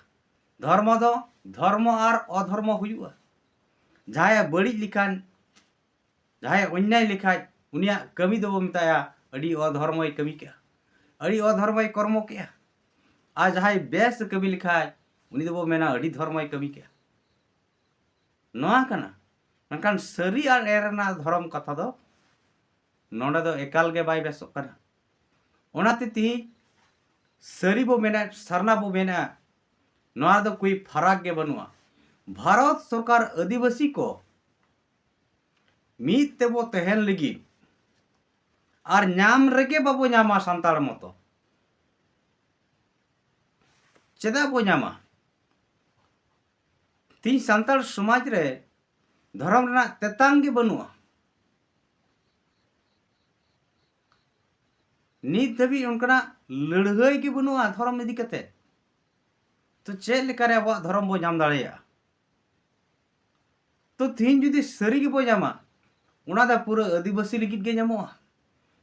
ᱫᱷᱚᱨᱢᱚ ᱫᱚ ᱫᱷᱚᱨᱢᱚ ᱟᱨ ᱚᱫᱷᱚᱨᱢᱚ ᱦᱩᱭᱩᱜᱼᱟ᱾ ᱡᱟᱦᱟᱸᱭᱮ ᱵᱟᱹᱲᱤᱡ ᱞᱮᱠᱷᱟᱱ, ᱡᱟᱦᱟᱸᱭᱮ ᱚᱱᱱᱭᱟᱭ ᱞᱮᱠᱷᱟᱡ, ᱩᱱᱤᱭᱟᱜ ᱠᱟᱹᱢᱤ ᱫᱚᱵᱚ ᱢᱮᱛᱟᱭᱟ ᱟᱹᱰᱤ ᱚᱫᱷᱚᱨᱢᱚᱭ ᱠᱟᱹᱢᱤ ᱠᱮᱜᱼᱟ, ᱟᱹᱰᱤ ᱚᱫᱷᱚᱨᱢᱚᱭ ᱠᱚᱨᱢᱚ ᱠᱮᱜᱼᱟ᱾ ᱟᱨ ᱡᱟᱦᱟᱸᱭ ᱵᱮᱥ ᱮ ᱠᱟᱹᱢᱤ ᱞᱮᱠᱷᱟᱡ, ᱩᱱᱤ ᱫᱚᱵᱚ ᱢᱮᱱᱟ ᱟᱹᱰᱤ ᱫᱷᱚᱨᱢᱚᱭ ᱠᱟᱹᱢᱤ ᱠᱮᱜᱼᱟ᱾ ᱱᱚᱣᱟ ᱠᱟᱱᱟ᱾ ᱢᱮᱱᱠᱷᱟᱱ ᱥᱟᱹᱨᱤ ᱟᱨ ᱮᱲᱮ ᱨᱮᱱᱟᱜ ᱫᱷᱚᱨᱚᱢ ᱠᱟᱛᱷᱟ ᱫᱚ ᱱᱚᱰᱮ ᱫᱚ ᱮᱠᱟᱞ ᱜᱮ ᱵᱟᱭ ᱵᱮᱥᱚᱜ ᱠᱟᱱᱟ᱾ ᱚᱱᱟᱛᱮ ᱛᱤᱦᱤᱧ ᱥᱟᱹᱨᱤ ᱵᱚ ᱢᱮᱱᱮᱫ, ᱥᱟᱨᱱᱟ ᱵᱚ ᱢᱮᱱᱮᱫᱼᱟ, ᱱᱚᱣᱟ ᱫᱚ ᱠᱳᱭ ᱯᱷᱟᱨᱟᱠ ᱜᱮ ᱵᱟᱹᱱᱩᱜᱼᱟ᱾ ᱵᱷᱟᱨᱚᱛ ᱥᱚᱨᱠᱟᱨ ᱟᱹᱫᱤᱵᱟᱹᱥᱤ ᱠᱚ ᱢᱤᱫ ᱛᱮᱵᱚ ᱛᱟᱦᱮᱱ ᱞᱟᱹᱜᱤᱫ ᱟᱨ ᱧᱟᱢ ᱨᱮᱜᱮ ᱵᱟᱵᱚ ᱧᱟᱢᱟ ᱥᱟᱱᱛᱟᱲ ᱢᱚᱛᱚ᱾ ᱪᱮᱫᱟᱜ ᱵᱚ ᱧᱟᱢᱟ? ᱛᱤᱦᱤᱧ ᱥᱟᱱᱛᱟᱲ ᱥᱚᱢᱟᱡᱽ ᱨᱮ ᱫᱷᱚᱨᱚᱢ ᱨᱮᱱᱟᱜ ᱛᱮᱛᱟᱝ ᱜᱮ ᱵᱟᱹᱱᱩᱜᱼᱟ᱾ ᱱᱤᱛ ᱫᱷᱟᱹᱵᱤᱡ ᱚᱱᱠᱟᱱᱟᱜ ᱞᱟᱹᱲᱦᱟᱹᱭ ᱜᱮ ᱵᱟᱹᱱᱩᱜᱼᱟ ᱫᱷᱚᱨᱚᱢ ᱤᱫᱤ ᱠᱟᱛᱮ᱾ ᱛᱚ ᱪᱮᱫ ᱞᱮᱠᱟᱨᱮ ᱟᱵᱚᱣᱟᱜ ᱫᱷᱚᱨᱚᱢ ᱵᱚ ᱧᱟᱢ ᱫᱟᱲᱮᱭᱟᱜᱼᱟ? ᱛᱚ ᱛᱤᱦᱤᱧ ᱡᱩᱫᱤ ᱥᱟᱹᱨᱤ ᱜᱮᱵᱚ ᱧᱟᱢᱟ, ᱚᱱᱟ ᱫᱚ ᱯᱩᱨᱟᱹ ᱟᱹᱫᱤᱵᱟᱹᱥᱤ ᱞᱟᱹᱜᱤᱫ ᱜᱮ ᱧᱟᱢᱚᱜᱼᱟ᱾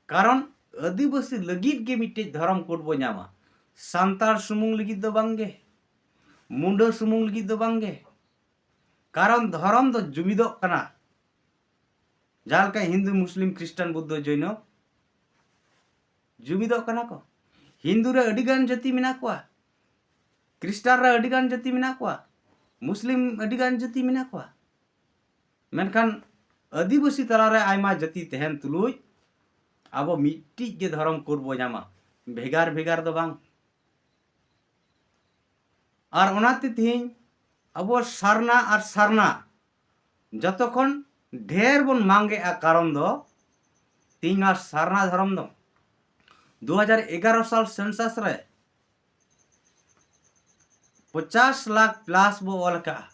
ᱠᱟᱨᱚᱱ ᱟᱹᱫᱤᱵᱟᱹᱥᱤ ᱞᱟᱹᱜᱤᱫ ᱜᱮ ᱢᱤᱫᱴᱮᱡ ᱫᱷᱚᱨᱚᱢ ᱠᱳᱰ ᱵᱚ ᱧᱟᱢᱟ, ᱥᱟᱱᱛᱟᱲ ᱥᱩᱢᱩᱝ ᱞᱟᱹᱜᱤᱫ ᱫᱚ ᱵᱟᱝᱜᱮ, ᱢᱩᱱᱰᱟᱹ ᱥᱩᱢᱩᱝ ᱞᱟᱹᱜᱤᱫ ᱫᱚ ᱵᱟᱝᱜᱮ᱾ ᱠᱟᱨᱚᱱ ᱫᱷᱚᱨᱚᱢ ᱫᱚ ᱡᱩᱢᱤᱫᱚᱜ ᱠᱟᱱᱟ᱾ ᱡᱟᱦᱟᱸ ᱞᱮᱠᱟ ᱦᱤᱱᱫᱩ, ᱢᱩᱥᱞᱤᱢ, ᱠᱷᱨᱤᱥᱴᱟᱱ, ᱵᱩᱫᱽᱫᱷᱚ, ᱡᱚᱭᱱᱚ ᱡᱩᱢᱤᱫᱚᱜ ᱠᱟᱱᱟ ᱠᱚ᱾ ᱦᱤᱱᱫᱩ ᱨᱮ ᱟᱹᱰᱤ ᱜᱟᱱ ᱡᱟᱹᱛᱤ ᱢᱮᱱᱟᱜ ᱠᱚᱣᱟ, ᱠᱷᱨᱤᱥᱴᱟᱱ ᱨᱮ ᱟᱹᱰᱤ ᱜᱟᱱ ᱡᱟᱹᱛᱤ ᱢᱮᱱᱟᱜ ᱠᱚᱣᱟ, ᱢᱩᱥᱞᱤᱢ ᱟᱹᱰᱤ ᱜᱟᱱ ᱡᱟᱹᱛᱤ ᱢᱮᱱᱟᱜ ᱠᱚᱣᱟ᱾ ᱢᱮᱱᱠᱷᱟᱱ ᱟᱹᱫᱤᱵᱟᱹᱥᱤ ᱛᱟᱞᱟᱨᱮ ᱟᱭᱢᱟ ᱡᱟᱹᱛᱤ ᱛᱟᱦᱮᱱ ᱛᱩᱞᱩᱡ ᱟᱵᱚ ᱢᱤᱫᱴᱤᱡ ᱜᱮ ᱫᱷᱚᱨᱚᱢ ᱠᱳᱰ ᱵᱚ ᱧᱟᱢᱟ, ᱵᱷᱮᱜᱟᱨ ᱵᱷᱮᱜᱟᱨ ᱫᱚ ᱵᱟᱝ᱾ ᱟᱨ ᱚᱱᱟᱛᱮ ᱛᱮᱦᱮᱧ ᱟᱵᱚ ᱥᱟᱨᱱᱟ ᱟᱨ ᱥᱟᱨᱱᱟ ᱡᱚᱛᱚ ᱠᱷᱚᱱ ᱰᱷᱮᱨ ᱵᱚᱱ ᱢᱟᱝᱜᱮᱜᱼᱟ ᱠᱟᱨᱚᱱ ᱫᱚ ᱛᱮᱦᱮᱧ ᱱᱚᱣᱟ ᱥᱟᱨᱱᱟ ᱫᱷᱚᱨᱚᱢ ᱫᱚ ᱫᱩ ᱦᱟᱡᱟᱨ ᱮᱜᱟᱨᱚ ᱥᱟᱞ census ᱨᱮ ᱯᱚᱪᱟᱥ ᱞᱟᱠᱷ plus ᱵᱚ ᱚᱞ ᱟᱠᱟᱫᱼᱟ,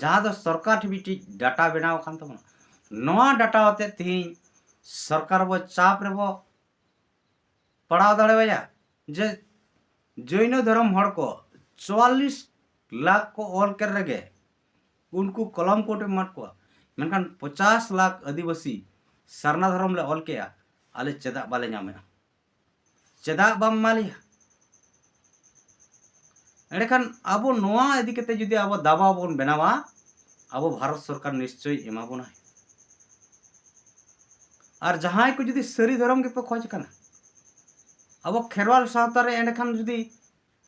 ᱡᱟᱦᱟᱸ ᱫᱚ ᱥᱚᱨᱠᱟᱨ ᱴᱷᱮᱱ ᱢᱤᱫᱴᱤᱡ data ᱵᱮᱱᱟᱣ ᱟᱠᱟᱱ ᱛᱟᱵᱚᱱᱟ᱾ ᱱᱚᱣᱟ data ᱟᱛᱮ ᱛᱮᱦᱮᱧ ᱥᱚᱨᱠᱟᱨ ᱵᱚ ᱪᱟᱯ ᱨᱮᱵᱚ ᱯᱟᱲᱟᱣ ᱫᱟᱲᱮᱣᱟᱭᱟ ᱡᱮ ᱡᱚᱭᱱᱚ ᱫᱷᱚᱨᱚᱢ ᱦᱚᱲ ᱠᱚ ᱪᱩᱣᱟᱞᱞᱤᱥ ᱞᱟᱠᱷ ᱠᱚ ᱚᱞ ᱠᱮᱫ ᱨᱮᱜᱮ ᱩᱱᱠᱩ ᱠᱚᱞᱚᱢ ᱠᱳᱰ ᱮᱢᱟᱫ ᱠᱚᱣᱟ, ᱢᱮᱱᱠᱷᱟᱱ ᱯᱚᱪᱟᱥ ᱞᱟᱠᱷ ᱟᱹᱫᱤᱵᱟᱹᱥᱤ ᱥᱟᱨᱱᱟ ᱫᱷᱚᱨᱚᱢ ᱞᱮ ᱚᱞ ᱠᱮᱜᱼᱟ, ᱟᱞᱮ ᱪᱮᱫᱟᱜ ᱵᱟᱞᱮ ᱧᱟᱢᱮᱜᱼᱟ? ᱪᱮᱫᱟᱜ ᱵᱟᱢ ᱮᱢᱟ ᱞᱮᱭᱟ? ᱮᱸᱰᱮᱠᱷᱟᱱ ᱟᱵᱚ ᱱᱚᱣᱟ ᱤᱫᱤ ᱠᱟᱛᱮ ᱡᱩᱫᱤ ᱟᱵᱚ ᱫᱟᱵᱟᱣ ᱵᱚᱱ ᱵᱮᱱᱟᱣᱟ, ᱟᱵᱚ ᱵᱷᱟᱨᱚᱛ ᱥᱚᱨᱠᱟᱨ ᱱᱤᱥᱪᱚᱭ ᱮᱢᱟ ᱵᱚᱱᱟᱭ᱾ ᱟᱨ ᱡᱟᱦᱟᱸᱭ ᱠᱚ ᱡᱩᱫᱤ ᱥᱟᱹᱨᱤ ᱫᱷᱚᱨᱚᱢ ᱜᱮᱯᱮ ᱠᱷᱚᱡᱽ ᱠᱟᱱᱟ, ᱟᱵᱚ ᱠᱷᱮᱨᱣᱟᱞ ᱥᱟᱶᱛᱟ ᱨᱮ ᱮᱸᱰᱮᱠᱷᱟᱱ ᱡᱩᱫᱤ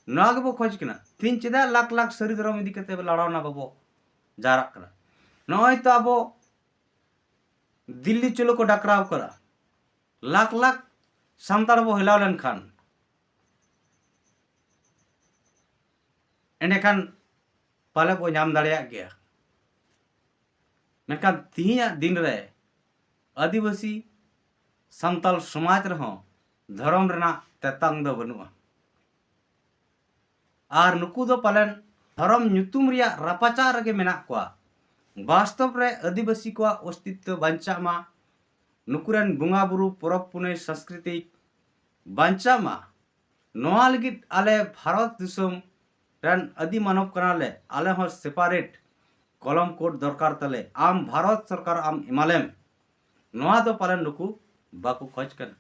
ᱱᱚᱣᱟ ᱜᱮᱵᱚ ᱠᱷᱚᱡᱽ ᱠᱟᱱᱟ, ᱛᱤᱦᱤᱧ ᱪᱮᱫᱟᱜ ᱞᱟᱠᱷ ᱞᱟᱠᱷ ᱥᱟᱹᱨᱤ ᱫᱷᱚᱨᱚᱢ ᱤᱫᱤ ᱠᱟᱛᱮ ᱞᱟᱲᱟᱣᱱᱟ ᱵᱟᱵᱚ ᱡᱟᱣᱨᱟᱜ ᱠᱟᱱᱟ? ᱱᱚᱜᱼᱚᱭ ᱛᱚ ᱟᱵᱚ ᱫᱤᱞᱞᱤ ᱪᱚᱞᱚ ᱠᱚ ᱰᱟᱠᱨᱟᱣ ᱠᱟᱫᱟ, ᱞᱟᱠᱷ ᱞᱟᱠᱷ ᱥᱟᱱᱛᱟᱲ ᱵᱚ ᱦᱮᱞᱟᱣ ᱞᱮᱱᱠᱷᱟᱱ ᱮᱸᱰᱮᱠᱷᱟᱱ ᱯᱟᱞᱮ ᱵᱚ ᱧᱟᱢ ᱫᱟᱲᱮᱭᱟᱜ ᱜᱮᱭᱟ᱾ ᱢᱮᱱᱠᱷᱟᱱ ᱛᱤᱦᱤᱧᱟᱜ ᱫᱤᱱ ᱨᱮ ᱟᱹᱫᱤᱵᱟᱹᱥᱤ ᱥᱟᱱᱛᱟᱲ ᱥᱚᱢᱟᱡᱽ ᱨᱮᱦᱚᱸ ᱫᱷᱚᱨᱚᱢ ᱨᱮᱱᱟᱜ ᱛᱮᱛᱟᱝ ᱫᱚ ᱵᱟᱹᱱᱩᱜᱼᱟ᱾ ᱟᱨ ᱱᱩᱠᱩ ᱫᱚ ᱯᱟᱞᱮᱱ ᱫᱷᱚᱨᱚᱢ ᱧᱩᱛᱩᱢ ᱨᱮᱭᱟᱜ ᱨᱟᱯᱟᱪᱟᱜ ᱨᱮᱜᱮ ᱢᱮᱱᱟᱜ ᱠᱚᱣᱟ᱾ ᱵᱟᱥᱛᱚᱵ ᱨᱮ ᱟᱹᱫᱤᱵᱟᱹᱥᱤ ᱠᱚᱣᱟᱜ ᱚᱥᱛᱤᱛᱛᱚ ᱵᱟᱧᱪᱟᱜ ᱢᱟ, ᱱᱩᱠᱩ ᱨᱮᱱ ᱵᱚᱸᱜᱟ ᱵᱩᱨᱩ ᱯᱚᱨᱚᱵᱽ ᱯᱩᱱᱟᱹᱭ ᱥᱟᱝᱥᱠᱨᱤᱛᱤᱠ ᱵᱟᱧᱪᱟᱜ ᱢᱟ, ᱱᱚᱣᱟ ᱞᱟᱹᱜᱤᱫ ᱟᱞᱮ ᱵᱷᱟᱨᱚᱛ ᱫᱤᱥᱚᱢ ᱨᱮᱱ ᱟᱹᱫᱤ ᱢᱟᱱᱚᱵ ᱠᱟᱱᱟᱞᱮ, ᱟᱞᱮ ᱦᱚᱸ separate ᱠᱚᱞᱚᱢ ᱠᱳᱰ ᱫᱚᱨᱠᱟᱨ ᱛᱟᱞᱮ, ᱟᱢ ᱵᱷᱟᱨᱚᱛ ᱥᱚᱨᱠᱟᱨ ᱟᱢ ᱮᱢᱟᱞᱮᱢ, ᱱᱚᱣᱟ ᱫᱚ ᱯᱟᱞᱮᱱ ᱱᱩᱠᱩ ᱵᱟᱠᱚ ᱠᱷᱚᱡᱽ ᱠᱟᱱᱟ᱾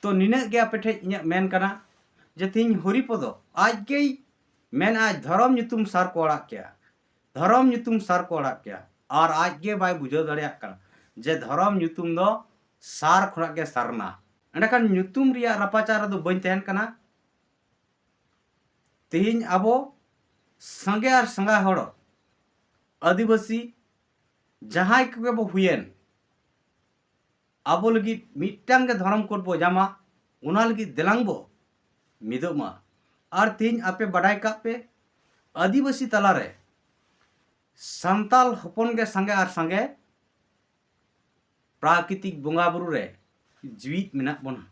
ᱛᱚ ᱱᱤᱱᱟᱹᱜ ᱜᱮ ᱟᱯᱮ ᱴᱷᱮᱡ ᱤᱧᱟᱹᱜ ᱢᱮᱱ ᱠᱟᱱᱟ ᱡᱮ ᱛᱤᱦᱤᱧ ᱦᱚᱨᱤᱯᱚᱫᱚ ᱟᱡ ᱜᱮᱭ ᱢᱮᱱᱟ ᱫᱷᱚᱨᱚᱢ ᱧᱩᱛᱩᱢ ᱥᱟᱨ ᱠᱚ ᱟᱲᱟᱜ ᱠᱮᱜᱼᱟ, ᱫᱷᱚᱨᱚᱢ ᱧᱩᱛᱩᱢ ᱥᱟᱨ ᱠᱚ ᱟᱲᱟᱜ ᱠᱮᱜᱼᱟ, ᱟᱨ ᱟᱡ ᱜᱮ ᱵᱟᱭ ᱵᱩᱡᱷᱟᱹᱣ ᱫᱟᱲᱮᱭᱟᱜ ᱠᱟᱱᱟ ᱡᱮ ᱫᱷᱚᱨᱚᱢ ᱧᱩᱛᱩᱢ ᱫᱚ ᱥᱟᱨ ᱠᱷᱚᱱᱟᱜ ᱜᱮ ᱥᱟᱨᱱᱟ᱾ ᱮᱸᱰᱮᱠᱷᱟᱱ ᱧᱩᱛᱩᱢ ᱨᱮᱭᱟᱜ ᱨᱟᱯᱟᱪᱟᱜ ᱨᱮᱫᱚ ᱵᱟᱹᱧ ᱛᱟᱦᱮᱱ ᱠᱟᱱᱟ᱾ ᱛᱮᱦᱮᱧ ᱟᱵᱚ ᱥᱟᱸᱜᱮ ᱟᱨ ᱥᱟᱸᱜᱟ ᱦᱚᱲ ᱟᱹᱫᱤᱵᱟᱹᱥᱤ ᱡᱟᱦᱟᱸᱭ ᱠᱚᱜᱮ ᱵᱚ ᱦᱩᱭᱮᱱ, ᱟᱵᱚ ᱞᱟᱹᱜᱤᱫ ᱢᱤᱫᱴᱟᱝ ᱜᱮ ᱫᱷᱚᱨᱚᱢ ᱠᱳᱰ ᱵᱚ ᱧᱟᱢᱟ, ᱚᱱᱟ ᱞᱟᱹᱜᱤᱫ ᱫᱮᱞᱟᱝ ᱵᱚ ᱢᱤᱫᱚᱜ ᱢᱟ᱾ ᱟᱨ ᱛᱮᱦᱮᱧ ᱟᱯᱮ ᱵᱟᱰᱟᱭ ᱠᱟᱜ ᱯᱮ, ᱟᱹᱫᱤᱵᱟᱹᱥᱤ ᱛᱟᱞᱟᱨᱮ ᱥᱟᱱᱛᱟᱞ ᱦᱚᱯᱚᱱ ᱜᱮ ᱥᱟᱸᱜᱮ ᱟᱨ ᱥᱟᱸᱜᱮ ᱯᱨᱟᱠᱨᱤᱛᱤᱠ ᱵᱚᱸᱜᱟ ᱵᱩᱨᱩ ᱨᱮ ᱡᱤᱣᱤᱫ ᱢᱮᱱᱟᱜ ᱵᱚᱱᱟ᱾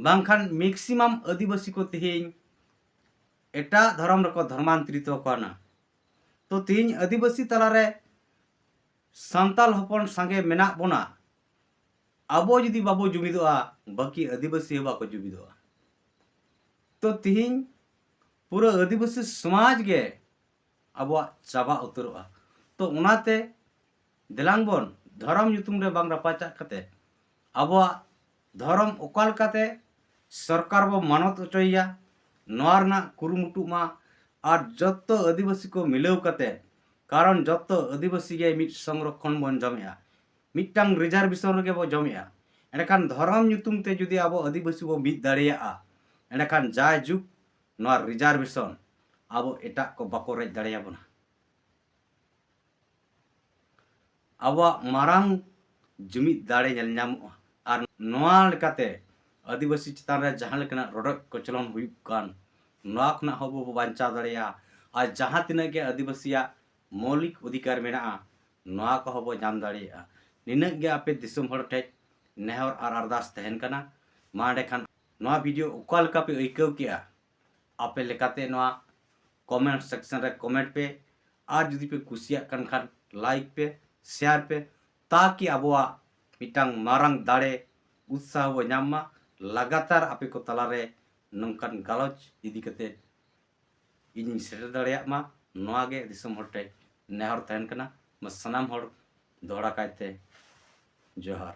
ᱵᱟᱝᱠᱷᱟᱱ ᱢᱮᱠᱥᱤᱢᱟᱢ ᱟᱹᱫᱤᱵᱟᱹᱥᱤ ᱠᱚ ᱛᱮᱦᱮᱧ ᱮᱴᱟᱜ ᱫᱷᱚᱨᱚᱢ ᱨᱮᱠᱚ ᱫᱷᱚᱨᱢᱟᱱᱛᱚᱨᱤᱛᱚ ᱟᱠᱟᱱᱟ᱾ ᱛᱚ ᱛᱮᱦᱮᱧ ᱟᱹᱫᱤᱵᱟᱹᱥᱤ ᱛᱟᱞᱟᱨᱮ ᱥᱟᱱᱛᱟᱞ ᱦᱚᱯᱚᱱ ᱥᱟᱸᱜᱮ ᱢᱮᱱᱟᱜ ᱵᱚᱱᱟ, ᱟᱵᱚ ᱡᱩᱫᱤ ᱵᱟᱵᱚ ᱡᱩᱢᱤᱫᱚᱜᱼᱟ, ᱵᱟᱹᱠᱤ ᱟᱹᱫᱤᱵᱟᱹᱥᱤ ᱦᱚᱸ ᱵᱟᱠᱚ ᱡᱩᱢᱤᱫᱚᱜᱼᱟ᱾ ᱛᱚ ᱛᱤᱦᱤᱧ ᱯᱩᱨᱟᱹ ᱟᱹᱫᱤᱵᱟᱹᱥᱤ ᱥᱚᱢᱟᱡᱽ ᱜᱮ ᱟᱵᱚᱣᱟᱜ ᱪᱟᱵᱟ ᱩᱛᱟᱹᱨᱚᱜᱼᱟ᱾ ᱛᱚ ᱚᱱᱟᱛᱮ ᱫᱮᱞᱟᱝ ᱵᱚᱱ ᱫᱷᱚᱨᱚᱢ ᱧᱩᱛᱩᱢ ᱨᱮ ᱵᱟᱝ ᱨᱟᱯᱟᱪᱟᱜ ᱠᱟᱛᱮ ᱟᱵᱚᱣᱟᱜ ᱫᱷᱚᱨᱚᱢ ᱚᱠᱟ ᱞᱮᱠᱟᱛᱮ ᱥᱚᱨᱠᱟᱨ ᱵᱚ ᱢᱟᱱᱚᱛ ᱦᱚᱪᱚᱭᱮᱭᱟ, ᱱᱚᱣᱟ ᱨᱮᱱᱟᱜ ᱠᱩᱨᱩᱢᱩᱴᱩᱜ ᱢᱟ᱾ ᱟᱨ ᱡᱚᱛᱚ ᱟᱹᱫᱤᱵᱟᱹᱥᱤ ᱠᱚ ᱢᱤᱞᱟᱹᱣ ᱠᱟᱛᱮ, ᱠᱟᱨᱚᱱ ᱡᱚᱛᱚ ᱟᱹᱫᱤᱵᱟᱹᱥᱤ ᱜᱮ ᱢᱤᱫ ᱥᱚᱝᱨᱚᱠᱷᱚᱱ ᱵᱚᱱ ᱡᱚᱢᱮᱜᱼᱟ, ᱢᱤᱫᱴᱟᱝ ᱨᱤᱡᱟᱨᱵᱷᱮᱥᱚᱱ ᱨᱮᱜᱮ ᱵᱚ ᱡᱚᱢᱮᱜᱼᱟ᱾ ᱮᱸᱰᱮᱠᱷᱟᱱ ᱫᱷᱚᱨᱚᱢ ᱧᱩᱛᱩᱢ ᱛᱮ ᱡᱩᱫᱤ ᱟᱵᱚ ᱟᱹᱫᱤᱵᱟᱹᱥᱤ ᱵᱚ ᱢᱤᱫ ᱫᱟᱲᱮᱭᱟᱜᱼᱟ, ᱮᱸᱰᱮᱠᱷᱟᱱ ᱡᱟᱭᱡᱩᱜᱽ ᱱᱚᱣᱟ ᱨᱤᱡᱟᱨᱵᱷᱮᱥᱚᱱ ᱟᱵᱚ ᱮᱴᱟᱜ ᱠᱚ ᱵᱟᱠᱚ ᱨᱮᱡ ᱫᱟᱲᱮᱭᱟᱵᱚᱱᱟ᱾ ᱟᱵᱚᱣᱟᱜ ᱢᱟᱨᱟᱝ ᱡᱩᱢᱤᱫ ᱫᱟᱲᱮ ᱧᱮᱞ ᱧᱟᱢᱚᱜᱼᱟ᱾ ᱟᱨ ᱱᱚᱣᱟ ᱞᱮᱠᱟᱛᱮ ᱟᱹᱫᱤᱵᱟᱹᱥᱤ ᱪᱮᱛᱟᱱ ᱨᱮ ᱡᱟᱦᱟᱸ ᱞᱮᱠᱟᱱᱟᱜ ᱨᱚᱰᱚᱡ ᱠᱚᱪᱞᱚᱱ ᱦᱩᱭᱩᱜ ᱠᱟᱱ, ᱱᱚᱣᱟ ᱠᱷᱚᱱᱟᱜ ᱦᱚᱸ ᱵᱚ ᱵᱟᱧᱪᱟᱣ ᱫᱟᱲᱮᱭᱟᱜᱼᱟ᱾ ᱟᱨ ᱡᱟᱦᱟᱸ ᱛᱤᱱᱟᱹᱜ ᱜᱮ ᱟᱹᱫᱤᱵᱟᱹᱥᱤᱭᱟᱜ ᱢᱳᱣᱞᱤᱠ ᱚᱫᱷᱤᱠᱟᱨ ᱢᱮᱱᱟᱜᱼᱟ, ᱱᱚᱣᱟ ᱠᱚᱦᱚᱸ ᱵᱚ ᱧᱟᱢ ᱫᱟᱲᱮᱭᱟᱜᱼᱟ᱾ ᱱᱤᱱᱟᱹᱜ ᱜᱮ ᱟᱯᱮ ᱫᱤᱥᱚᱢ ᱦᱚᱲ ᱴᱷᱮᱡ ᱱᱮᱦᱚᱨ ᱟᱨ ᱟᱨᱫᱟᱥ ᱛᱟᱦᱮᱱ ᱠᱟᱱᱟ᱾ ᱢᱟ ᱮᱸᱰᱮᱠᱷᱟᱱ ᱱᱚᱣᱟ ᱵᱷᱤᱰᱤᱭᱳ ᱚᱠᱟ ᱞᱮᱠᱟ ᱯᱮ ᱟᱹᱭᱠᱟᱹᱣ ᱠᱮᱜᱼᱟ? ᱟᱯᱮ ᱞᱮᱠᱟᱛᱮ ᱱᱚᱣᱟ ᱠᱚᱢᱮᱱᱴ ᱥᱮᱠᱥᱚᱱ ᱨᱮ ᱠᱚᱢᱮᱱᱴ ᱯᱮ, ᱟᱨ ᱡᱩᱫᱤ ᱯᱮ ᱠᱩᱥᱤᱭᱟᱜ ᱠᱟᱱ ᱠᱷᱟᱱ ᱞᱟᱭᱤᱠ ᱯᱮ, ᱥᱮᱭᱟᱨ ᱯᱮ, ᱛᱟᱠᱤ ᱟᱵᱚᱣᱟᱜ ᱢᱤᱫᱴᱟᱝ ᱢᱟᱨᱟᱝ ᱫᱟᱲᱮ, ᱩᱛᱥᱟᱦᱚ ᱵᱚ ᱧᱟᱢ ᱢᱟ᱾ ᱞᱟᱜᱟᱛᱟᱨ ᱟᱯᱮ ᱠᱚ ᱛᱟᱞᱟᱨᱮ ᱱᱚᱝᱠᱟᱱ ᱜᱟᱞᱚᱪ ᱤᱫᱤ ᱠᱟᱛᱮ ᱤᱧᱤᱧ ᱥᱮᱴᱮᱨ ᱫᱟᱲᱮᱭᱟᱜ ᱢᱟ, ᱱᱚᱣᱟ ᱜᱮ ᱫᱤᱥᱚᱢ ᱦᱚᱲ ᱴᱷᱮᱱ ᱱᱮᱦᱚᱨ ᱛᱟᱦᱮᱱ ᱠᱟᱱᱟ᱾ ᱢᱟ ᱥᱟᱱᱟᱢ ᱦᱚᱲ ᱫᱚᱦᱲᱟ ᱠᱟᱭᱛᱮ ᱡᱚᱦᱟᱨ᱾